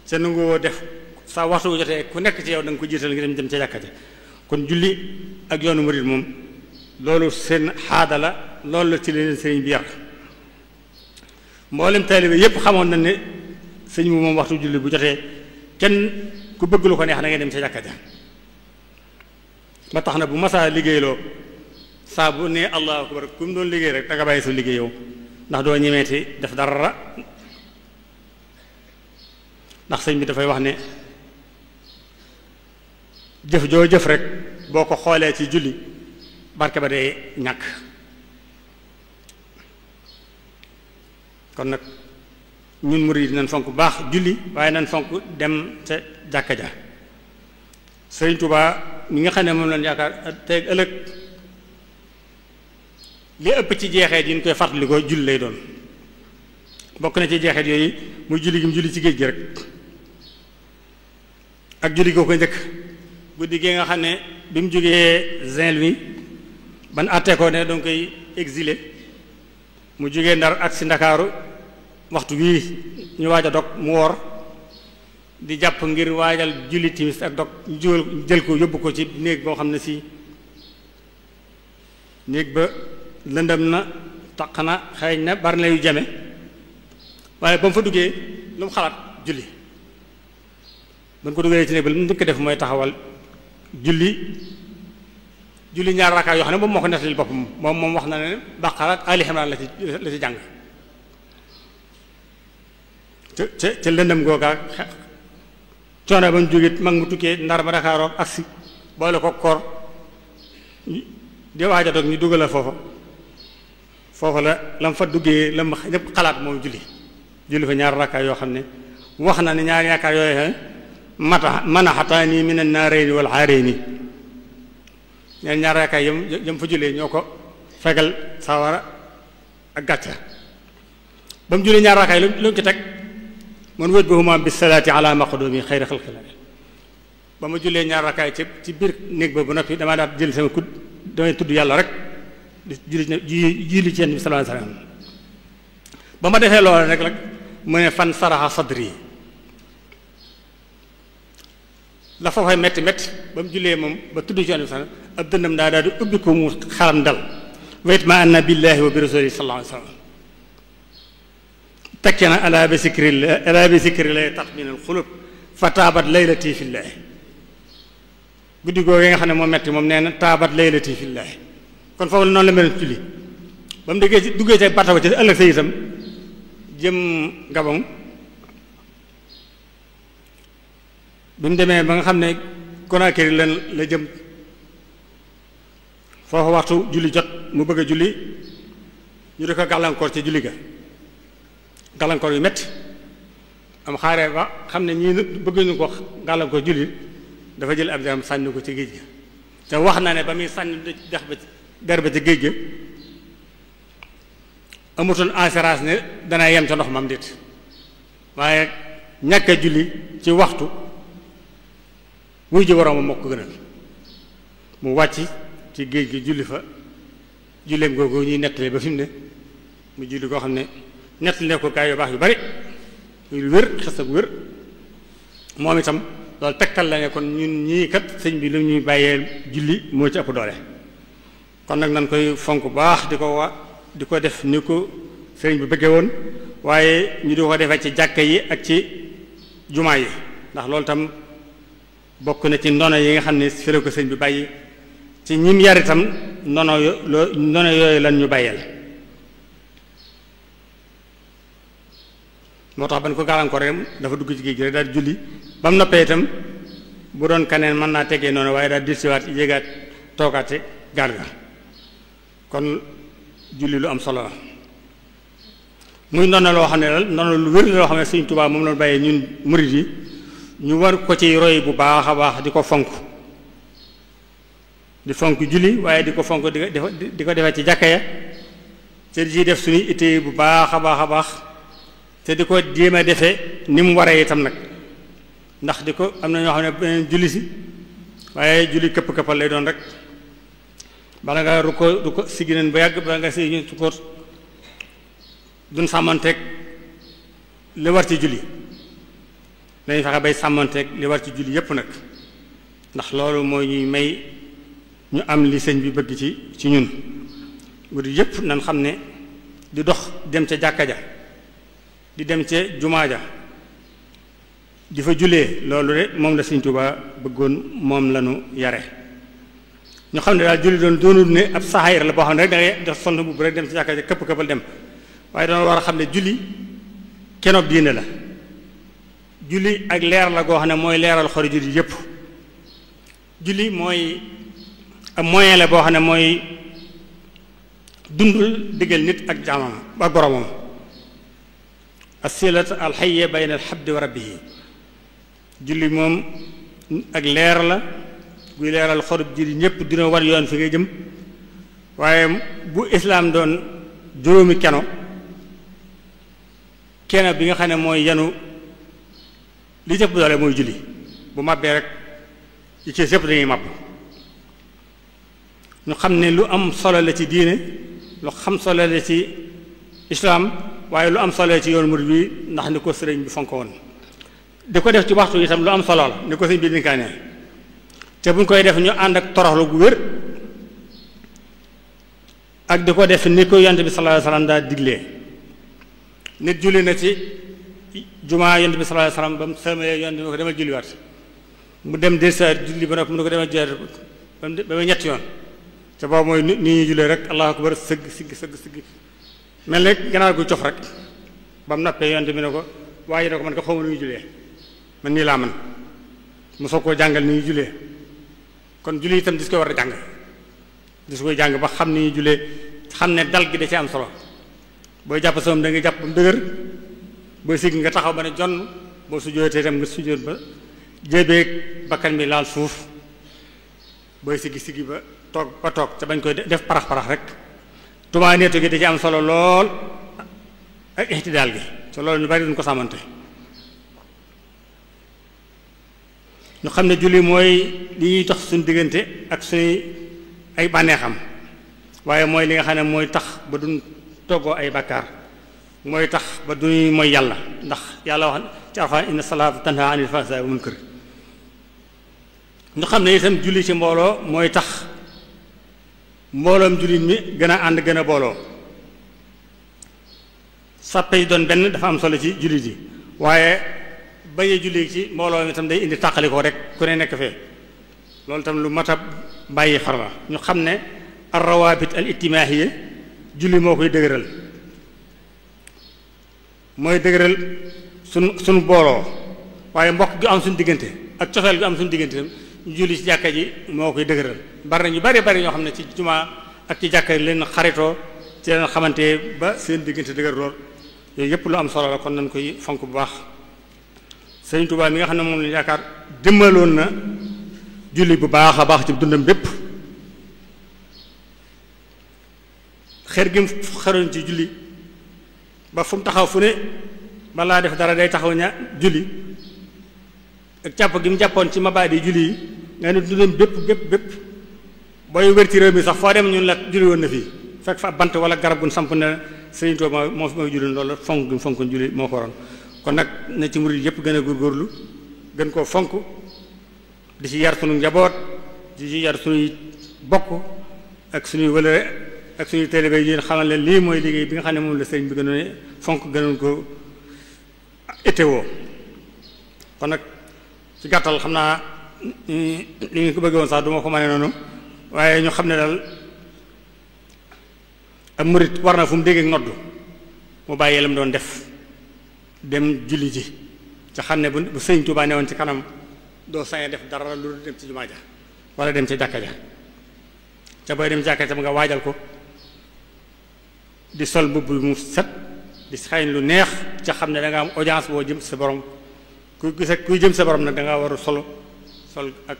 sa nangoo def sa waxtu bu jotee ku nekk ci yow da nga ko jiital nga dem ca jàkka ja kon julli ak yoonu murid moom loolu seen xaada la loolu la ci leen sëriñ bi yar mboolem taalibe yépp xamoon na ne sëñ bi moom waxtu julli bu jotee kenn ku bëgg lu ko neex da ngay dem ca jàkka ja ba tax na bu masaa liggéeyloo saa bu ne allahu akbar ku mu doon liggéey rek da nga bàyyi sa liggéey yow ndax doo ñemeeti def dara ndax sëñ bi dafay wax ne jëf joo jëf rek boo ko xoolee ci julli barke ba day ñàkk kon nag ñun murid nañ fonk bu baax julli waaye nañ fonk dem ca jàkka ja Sëriñ Tuubaa mi nga xam ne moom lañ yaakaar tey ëllëg li ëpp ci jeexeet yi ñu koy fàttali ko julli lay doon bokk na ci jeexeet yooyu muy julli gi mu julli ci géej gi rek ak julli goo ko njëkk guddi gi nga xam ne bi mu jógee Saint-Louis ban àttee ko ne danga koy exilé mu jógee Ndar ak si Ndakaaru waxtu wii ñu waaj a dog mu woor di jàpp ngir waajal julli timis ak dog ñu jël ko yóbbu ko ci néeg boo xam ne si néeg ba lëndëm na taq na xeeñ na bari na yu jame waaye ba mu fa duggee lu mu xalaat julli ba mu ko duggee ci néeg ba lu mu njëkk def mooy taxawal julli ñaar rakkaa yoo xam ne moom moo ko nettali boppam moom wax na ne Baqara ak Ali Imran la ci jàng ca lëndëm googaa coono ba mu jógee mag mu tukkee Ndar ba Dakaaroog agsi boole ko koor di waaj a dog ñu dugal la foofa la mu fa duggee la mu ñëpp xalaat moom julli fa ñaar rakkaa yoo xam ne wax na ne ñaari rakkaa yooyu manaxataani min an-naarayni wal aarayni neen ñaar rakkaa yam fa jullee ñoo ko fegal sawara ak gàcca ba mu jullee ñaar rakkaa yi lu mu ci teg man wajbahumaa bis salaati ala maqdumi xayri xalqillah ba ma jullee ñaar rakkaa yi ci biir néeg ba ba noppi damaa daal jël sama kud damay tudd yàlla rek di julli ci Yonent bi sallallahu alayhi wasallam ba ma defee loolu rek mu ne fan saraxa sadri la foofay metti ba mu jullee moom ba tudd ci Yonent bi sallallahu alayhi wasallam ab dëndam daal di ubbi ko mu xaram dal wayt ma anna billahi wa bi rasulihi sallallahu alayhi wasallam tekki na ala bi zikrillah tatminul xulub fa taabat laylati fillahi guddi googu nga xam ne moo metti moom nee na taabat laylati fillahi kon foofu la noonu la mel julli ba mu duggee ci batawa ci ëllëg sa itam jëm Gabon bi mu demee ba nga xam ne Conakry la jëm foofu waxtu julli jot mu bëgg a julli ñu di ko gàllankoor ci julli ga gàllankoor yu metti am xaaree ba xam ne ñii bëgg ñu ko gàllankoor julli dafa jël ab jaram sànni ko ci géej ga te wax na ne ba muy sànni der ba ci géej ga amutoon assurance ne dana yem ca ndox mam déet waaye ñàkk a julli ci waxtu wuy ji waroom moo ko gënal mu wàcc ci géej gi julli fa julleem googu ñuy nettali ba fi mu ne mu julli koo xam ne nettali ne ko gaay yu baax yu bari lu wér xes ak wér moom itam loolu tegtal la ne kon ñun ñii kat sëñ bi lu ñuy bàyyee julli moo ci ëpp doole kon nag nan koy fonk baax di ko def ni ko sëriñ bi bëggee woon waaye ñu di ko defee ci jàkka yi ak ci jumaa yi ndax loolu tam bokk na ci ndono yi nga xam ne fi la ko sëñ bi bàyyi ci ñim yar itam ndono yooyu lan ñu bàyyeel moo tax ba ñu ko gàllankoor dafa dugg ci géej gi rek daal julli ba mu noppee itam bu doon kaneen mën naa tegee noonu waaye daal dilsiwaat yéegaat toogaate gaal ga kon julli lu am solo la muy ndono loo xam ne daal ndono lu wér loo xam ne Sëriñ Tuubaa moom la bàyyee ñun murid yi ñu war ko ci roy bu baax a baax di ko fonk julli waaye di ko fonk di ko defee ci jàkka ya te di ciy def suñuy itte bu baax a baax te di ko jéem a defee ni mu waree itam nag ndax di ko am na ñoo xam ne beneen julli si waaye julli këpp-këppal lay doon rek bala nga ru ko siggi neen ba yàgg bala nga si ñu su ko duñ sàmmanteeg li war ci julli dañuy fexe bay sàmmanteeg li war ci julli yépp nag ndax loolu mooy ñuy may ñu am li sëñ bi bëgg ci ñun guddi yépp nan xam ne di dox dem ca jàkka ja di dem ca jumaa ja di fa jullee loolu de moom la Sëñ Tuubaa bëggoon moom la ñu yare ñu xam ne daal julli doonul ne ab saxaayir la boo xam ne rek da ngay def sonn bu rek dem ci jàkka ja këpp-këppal dem waaye doon war a xam ne julli kenoog diine la julli ak leer la goo xam ne mooy leeral xori julli yépp julli mooy ab moyen la boo xam ne mooy dundul diggal nit ak jaamam ak boromam asilat alxayya bayna alxabdi wa rabbihi julli moom ak leer la guy leeral xorub julli ñépp dina war yoon fi ngay jëm waaye bu islaam doon juróomi keno bi nga xam ne mooy yanu li jëpp doole mooy julli bu màbbee rek yi ci yépp dañuy màbb ñu xam ne lu am solo la ci diine lu xam solo la ci islaam waaye lu am solo ci yoonu murid bi ndax ni ko sëriñ bi fonk woon di ko def ci waxtu itam lu am solo la ni ko sëriñ bi dinkaane te bu ñu koy def ñu ànd ak toroxlu gu wér ak di ko def ni ko yonent bi sallallahu alayhi wasallam daa diglee nit julli na ci jumaa yonent bi sallallahu alayhi wasallam ba mu sëlmalee yonent bi ko demal julliwaat mu dem del sa julli ba nag mu ne ko demal julliwaat ba muy ñetti yoon te boobu mooy ni ñuy jullee rek allahu akbar sëgg sigg mel ne gannaaw gu cof rek ba mu noppee yonent bi ne ko waaye ne ko man ko xawma nu ñuy jullee man nii laa man mu soog koo jàngal ni ñuy jullee kon julli itam dis koy war a jàng dis koy jàng ba xam ni ñuy jullee xam ne dal gi da ci am solo booy jàpp soom da nga jàpp ba mu dëgër booy sigg nga taxaw ba ne jonn boo sujjóotee itam nga sujjóot ba jébeeg bakkan bi laal suuf booy siggi ba toog te bañ koy def parax rek tumaa neetu gi da ci am solo lool ak ihtidaal gi te loolu ñu bari duñ ko sàmmante ñu xam ne julli mooy li ñuy tax suñu diggante ak suñuy ay bànneexam waaye mooy li nga xam ne mooy tax ba duñ toggoo ay bàkkaar mooy tax ba duñuy mooy yàlla ndax yàlla wax ci Alxuraan inna salaata tanhaa anil fahsaa'i wal munkar ñu xam ne itam julli ci mbooloo mooy tax mbooloom jullit mi gën a ànd gën a booloo sàppe yi doon benn dafa am solo ci jullit yi waaye bañee julli ci mbooloo mi itam day indi tàqalikoo rek ku ne nekk fee loolu itam lu mat a bàyyi xar la ñu xam ne ar rawaabit al ijtimaahiya julli moo koy dëgëral mooy dëgëral sunu booloo waaye mbokk gi am suñu diggante ak cofeel gi am suñu diggante ñu julli ci jàkka ji moo koy dëgëral. bari na ñu bari ñoo xam ne ci jumaa ak ci jàkka leen xaritoo ci leen xamante ba seen diggante dëgër lool yooyu yëpp lu am solo la kon nañ koy fonk bu baax. Sëriñ Tuubaa mi nga xam ne moom la yaakaar dimbaloon na julli bu baax a baax ci dundam bépp xër gi mu xëroon ci julli ba fu mu taxaw fu ne balaa def dara day taxaw ña julli ak jàpp gi mu jàppoon ci mabaadi julli yi nga ne dundam bépp booy wér ci réew mi sax foo dem ñun la julli woon na fii fekk fa bant wala garab gu samp ne Sëriñ Tuubaa moo fi may julli loolu fonk gi mu fonk julli moo ko waroon kon nag na ci murid yëpp gën a góorgóorlu gën koo fonk di ci yar sunu njaboot di ci yar sunuy bokk ak sunuy wëlëre ak sunuy taalibe yi xamal leen lii mooy liggéey bi nga xam ne moom la sëriñ bi gënoon fonk gënoon ko itteewoo. kon nag ci gàttal xam naa li ngeen ko bëggee woon sax du ma ko mënee noonu waaye ñu xam ne daal ab murid war na fu mu dégg ak noddu mu bàyyi la mu doon def dem julli ji ca xam ne bu Sëriñ Tuubaa ne woon ci kanam doo sañee def dara lu dem ci jumaa ja wala dem ci jàkka ja ca booy dem jàkka ja nga waajal ko di sol mbubb mu set di xayn lu neex ca xam ne da nga am audience boo jëm sa borom kuy jëm sa borom nag da nga war a sol ak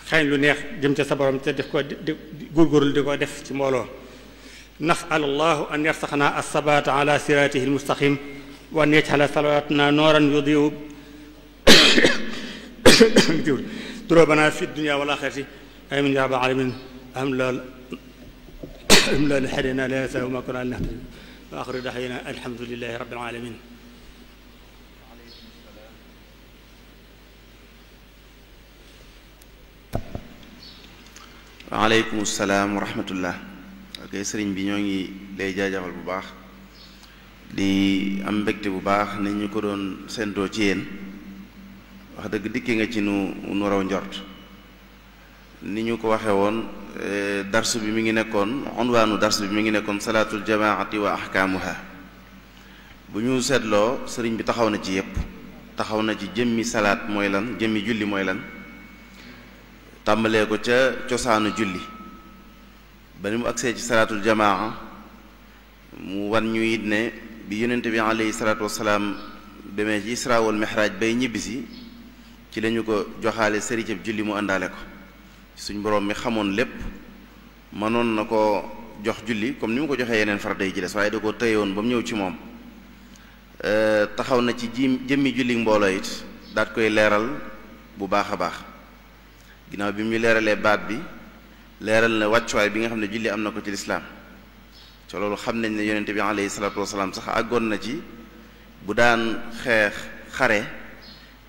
xayn lu neex jëm ca sa borom te def ko di góorgóorlu di ko def ci mbooloo. nas'al allahu an yarsaxna as-sabata ala siratihi al-mustaqim wa an yaj'ala salawatuna nooran yudiu durubana fi dunya wal axirati amin ya rabbal alamin alhamdulillah hadina la yasa ma kunna nahtadi wa axiru da'wana alhamdulillahi rabbil alamin. waaleykum salaam wa rahmatullah. ok sëriñ bi ñoo ngi lay jaajëfal bu baax di am mbégte bu baax ni ñu ko doon séentoo ci yéen wax dëgg dikki nga ci nu raw njort ni ñu ko waxee woon darsu bi mi ngi nekkoon unwaanu darsu bi mi ngi nekkoon salaatul jamaati wa ahkaamuha bu ñu seetloo sëriñ bi taxaw na ci yépp taxaw na ci jëmmi salaat mooy lan jëmmi julli mooy lan tàmbalee ko ca cosaanu julli ba ni mu agsee ci salaatul jamaa mu wan ñu it ne bi yonente bi alayhi salaatu wasalaam demee ci isra wal mihraj bay ñibbisi ci lañu ko joxaale sëricëb julli mu àndaale ko suñ boroom mi xamoon lépp mënoon na ko jox julli comme ni mu ko joxee yeneen farata yi ci des waaye da ko tëyewoon ba mu ñëw ci moom taxaw na ci jëmmi julli mbooloo it daat koy leeral bu baax a baax ginnaaw bi mu ñu leeralee baat bi leeral na wàccuwaay bi nga xam ne julli am na ko ci lislaam ca loolu xam nañ ne yonente bi alayhi salaatu wasalaam sax àggoon na ci bu daan xeex xare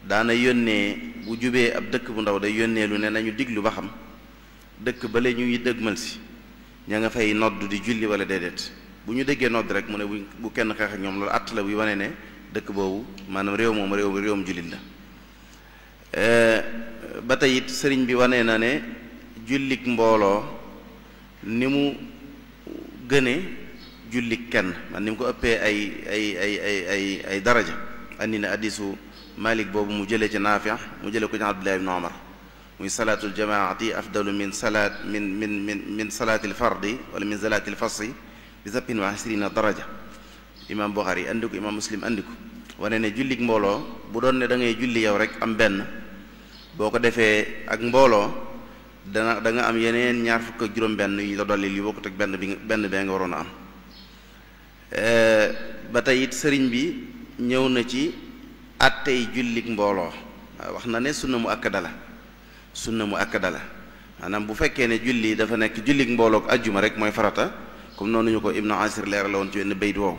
daana yónnee bu jubee ab dëkk bu ndaw day yónnee lu ne nañu diglu ba xam dëkk ba la ñuy dëgmal si ña nga fay nodd di julli wala déedéet bu ñu déggee nodd rek mu ne bu kenn xeex ak ñoom loolu àtt la buy wane ne dëkk boobu maanaam réewum jullit la ba tey it sëriñ bi wane na ne jullik mbooloo ni mu gëne jullik kenn man ni mu ko ëppee ay daraja andi na hadiisu Malik boobu mu jëlee ci Naafi' mu jëlee ko ci Abdullah ibn Umar muy salaatul jamaati afdalu min salaatil fardi wala min salaatil fasli bi sappin wa isrina daraja imaam Buxaari andi ko imaam Muslim andi ko wane ne jullik mbooloo bu doon ne da ngay julli yow rek am benn boo ko defee ak mbooloo da nga am yeneen ñaar fukk ak juróom-benn yu la dolli li bokkut ak benn bee nga waroon a am ba tey it sëriñ bi ñëw na ci attey jullik mbooloo wax na ne sunna mu akkada la maanaam bu fekkee ne julli dafa nekk jullik mbooloo ak ajjuma rek mooy farata comme noonu ñu ko Ibnu Asir leeral la woon ci wenn bayt woowu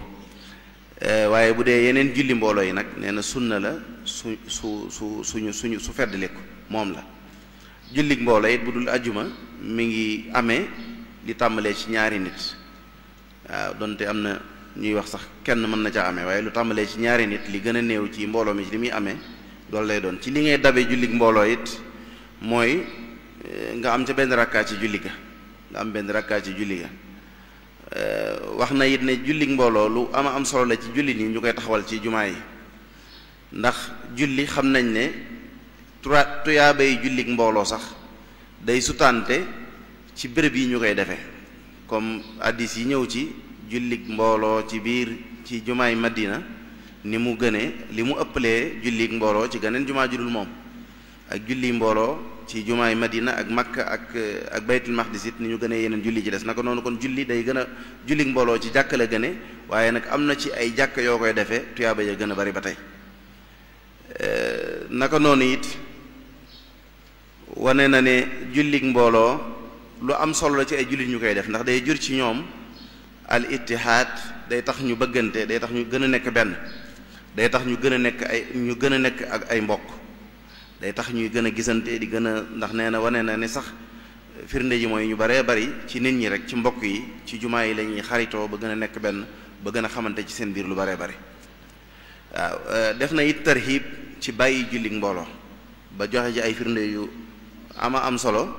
waaye bu dee yeneen julli mbooloo yi nag nee na sunna la su feddali ko moom la jullik mbooloo it bu dul ajjuma mi ngi amee li tàmbalee ci ñaari nit waaw donte am na ñuy wax sax kenn mën na ca amee waaye lu tàmbalee ci ñaari nit li gën a néew ci mbooloo mi ci li muy amee loolu lay doon ci li ngay dabe jullik mbooloo it mooy nga am ca benn rakkaa ci julli ga wax na it ne jullik mbooloo lu am solo la ci julli ni ñu koy taxawal ci jumaa yi ndax julli xam nañ ne tuyaabay jullik mbooloo sax day sutante ci béréb yi ñu koy defee comme hadiis yi ñëw ci jullik mbooloo ci biir ci jumaay Madina ni mu gënee li mu ëppalee jullik mbooloo ci geneen jumaa judul moom ak julli mbooloo ci jumaay Madina ak Makka ak Baytul Maqdis it ni ñu gënee yeneen julli ci des naka noonu kon julli day gën a jullik mbooloo ci jàkka la gëne waaye nag am na ci ay jàkka yoo koy defee tuyaaba ya gën a bari ba tey naka noonu it wane na ne jullik mbooloo lu am solo la ci ay jullit ñu koy def ndax day jur ci ñoom al ittihaad day tax ñu bëggante day tax ñu gën a nekk benn day tax ñu gën a nekk ak ay mbokk day tax ñuy gën a gisante di gën a ndax nee na wane na ne sax firnde ji mooy ñu baree bari ci nit ñi rek ci mbokk yi ci jumaa yi la ñuy xaritoo ba gën a nekk benn ba gën a xamante ci seen biir lu baree bari waaw def na it tarhib ci bàyyi jullik mbooloo ba joxe ji ay firnde yu am solo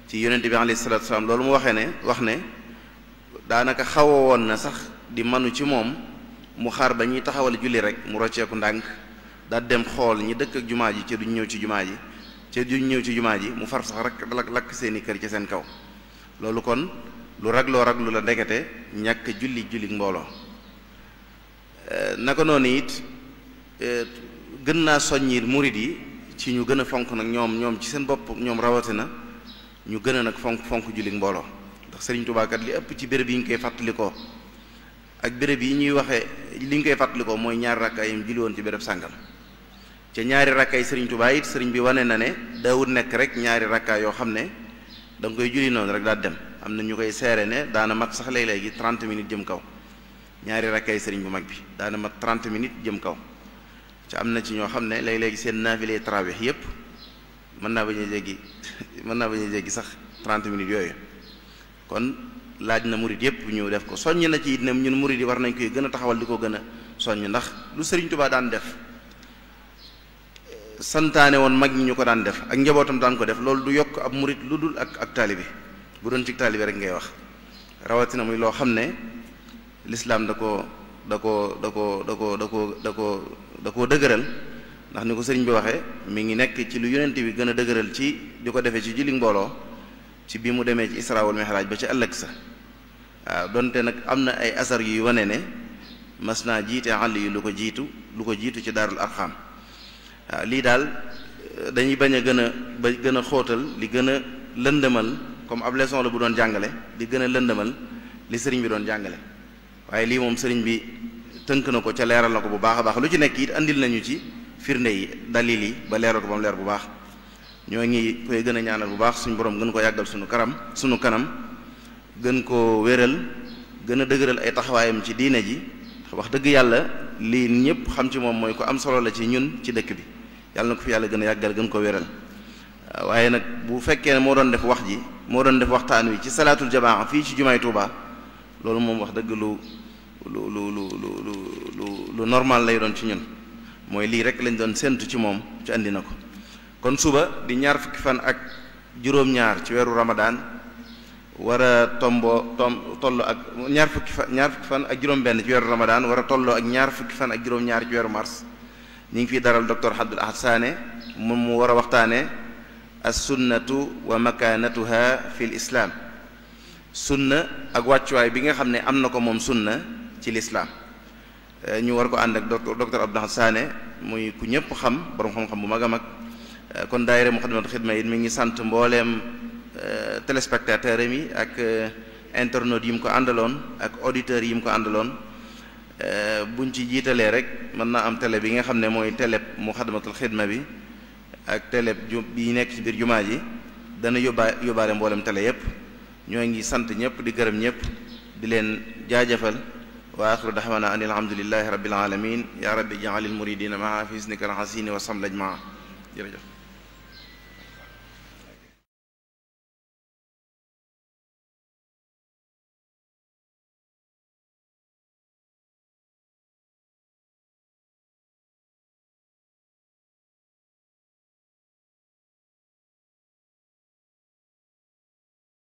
ci yonent bi alayhi salaatu wasalaam loolu mu wax ne daanaka xawa woon na sax di manu ci moom mu xaar ba ñuy taxawal julli rek mu rocceeku ndànk daal dem xool ñi dëkk ak jumaa ji ca duñ ñëw ci jumaa ji mu far sax rek lakk seeni kër ci seen kaw loolu kon lu raglu la ndekete ñàkk jullik mbooloo naka noonu it gën naa soññi murid yi ci ñu gën a fonk nag ñoom ci seen bopp ñoom rawatina ñu gën a nag fonk jullik mbooloo ndax Sëriñ Tuubaa kat li ëpp ci béréb yi ñu koy fàttalikoo ak béréb yi ñuy waxee li ñu koy fàttalikoo mooy ñaari rakkaa yi mu julli woon ci béréb sàngam ca ñaari rakkaay Sëriñ Tuubaa it sëriñ bi wane na ne daawut nekk rek ñaari rakkaa yoo xam ne da nga koy julli noonu rek daal dem am na ñu koy seere ne daana mat sax léeg-léegi 30 minutes jëm kaw ñaari rakkaay sëriñ bu mag bi daana mat 30 minutes jëm kaw ca am na ci ñoo xam ne léeg-léegi seen naafile tarawih yépp mën naa bañ a jéggi sax 30 minutes yooyu kon laaj na murid yépp ñu def ko soññ na ci it ne ñun murid yi war nañ koy gën a taxawal di ko gën a soññ ndax lu Sëriñ Tuubaa daan def santaane woon mag ñi ñu ko daan def ak njabootam daan ko def loolu du yokk ab murid lu dul ak taalibe bu doon ci taalibe rek ngay wax rawatina muy loo xam ne lislaam da koo dëgëral ndax ni ko sëriñ bi waxee mi ngi nekk ci lu yonent bi gën a dëgëral ci di ko defee ci julli mbooloo ci bi mu demee ci Isra wal Mi'raj ba ci ëllëg sa waaw donte nag am na ay asar yuy wane ne mas naa jiite àll yi lu ko jiitu ci Daarul Arxam waaw lii daal dañuy bañ a gën a xóotal li gën a lëndëmal comme ab leçon la bu doon jàngale di gën a lëndëmal li sëriñ bi doon jàngale waaye lii moom sëriñ bi tënk na ko ca leeral na ko bu baax a baax lu ci nekk it andil nañu ci firnde yi dalil yi ba leeral ko ba mu leer bu baax ñoo ngi koy gën a ñaanal bu baax suñu borom gën ko yàggal sunu kanam gën ko wéral gën a dëgëral ay taxawaayam ci diine ji wax dëgg yàlla lii ñëpp xam ci moom mooy ko am solo la ci ñun ci dëkk bi yàlla na ko fi yàlla gën a yàggal gën ko wéral waaye nag bu fekkee ne moo doon def waxtaan wi ci salaatul jamaa fii ci jumaay Tuuba loolu moom wax dëgg lu normal lay doon ci ñun mooy lii rek lañ doon séntu ci moom ci andi na ko kon suba di ñaar fukki fan ak juróom-ñaar ci weeru Ramadan war a tolloo ak ñaar fukki fan ak juróom-benn ci weeru Ramadan war a tolloo ak ñaar fukki fan ak juróom-ñaar ci weeru mars ñu ngi fiy daral docteur Abdul Ahad Sané moom mu war a waxtaane as-sunnatu wa makaanatuha fi l islaam sunna ak wàccuwaay bi nga xam ne am na ko moom sunna ci lislaam ñu war ko ànd ak docteur Abdul Ahad Sané muy ku ñëpp xam borom xam-xam bu mag a mag kon daayira Muxaddamatul Xidma yi mi ngi sant mbooleem téléspectateurs yi ak internautes yi mu ko àndaloon ak auditeurs yi mu ko àndaloon buñ ci jiitalee rek mën naa am télé bi nga xam ne mooy télé Muxaddamatul Xidma bi ak télé bi nekk ci biir jumaa ji dana yóbbaale mboolem télé yépp ñoo ngi sant ñëpp di gërëm ñëpp di leen jaajëfal wa axiru daxwana an alhamdulillahi rabbil alamin ya rabbi ja'alil muridina maa fi isnika alxasini wa samlaj maa jërëjëf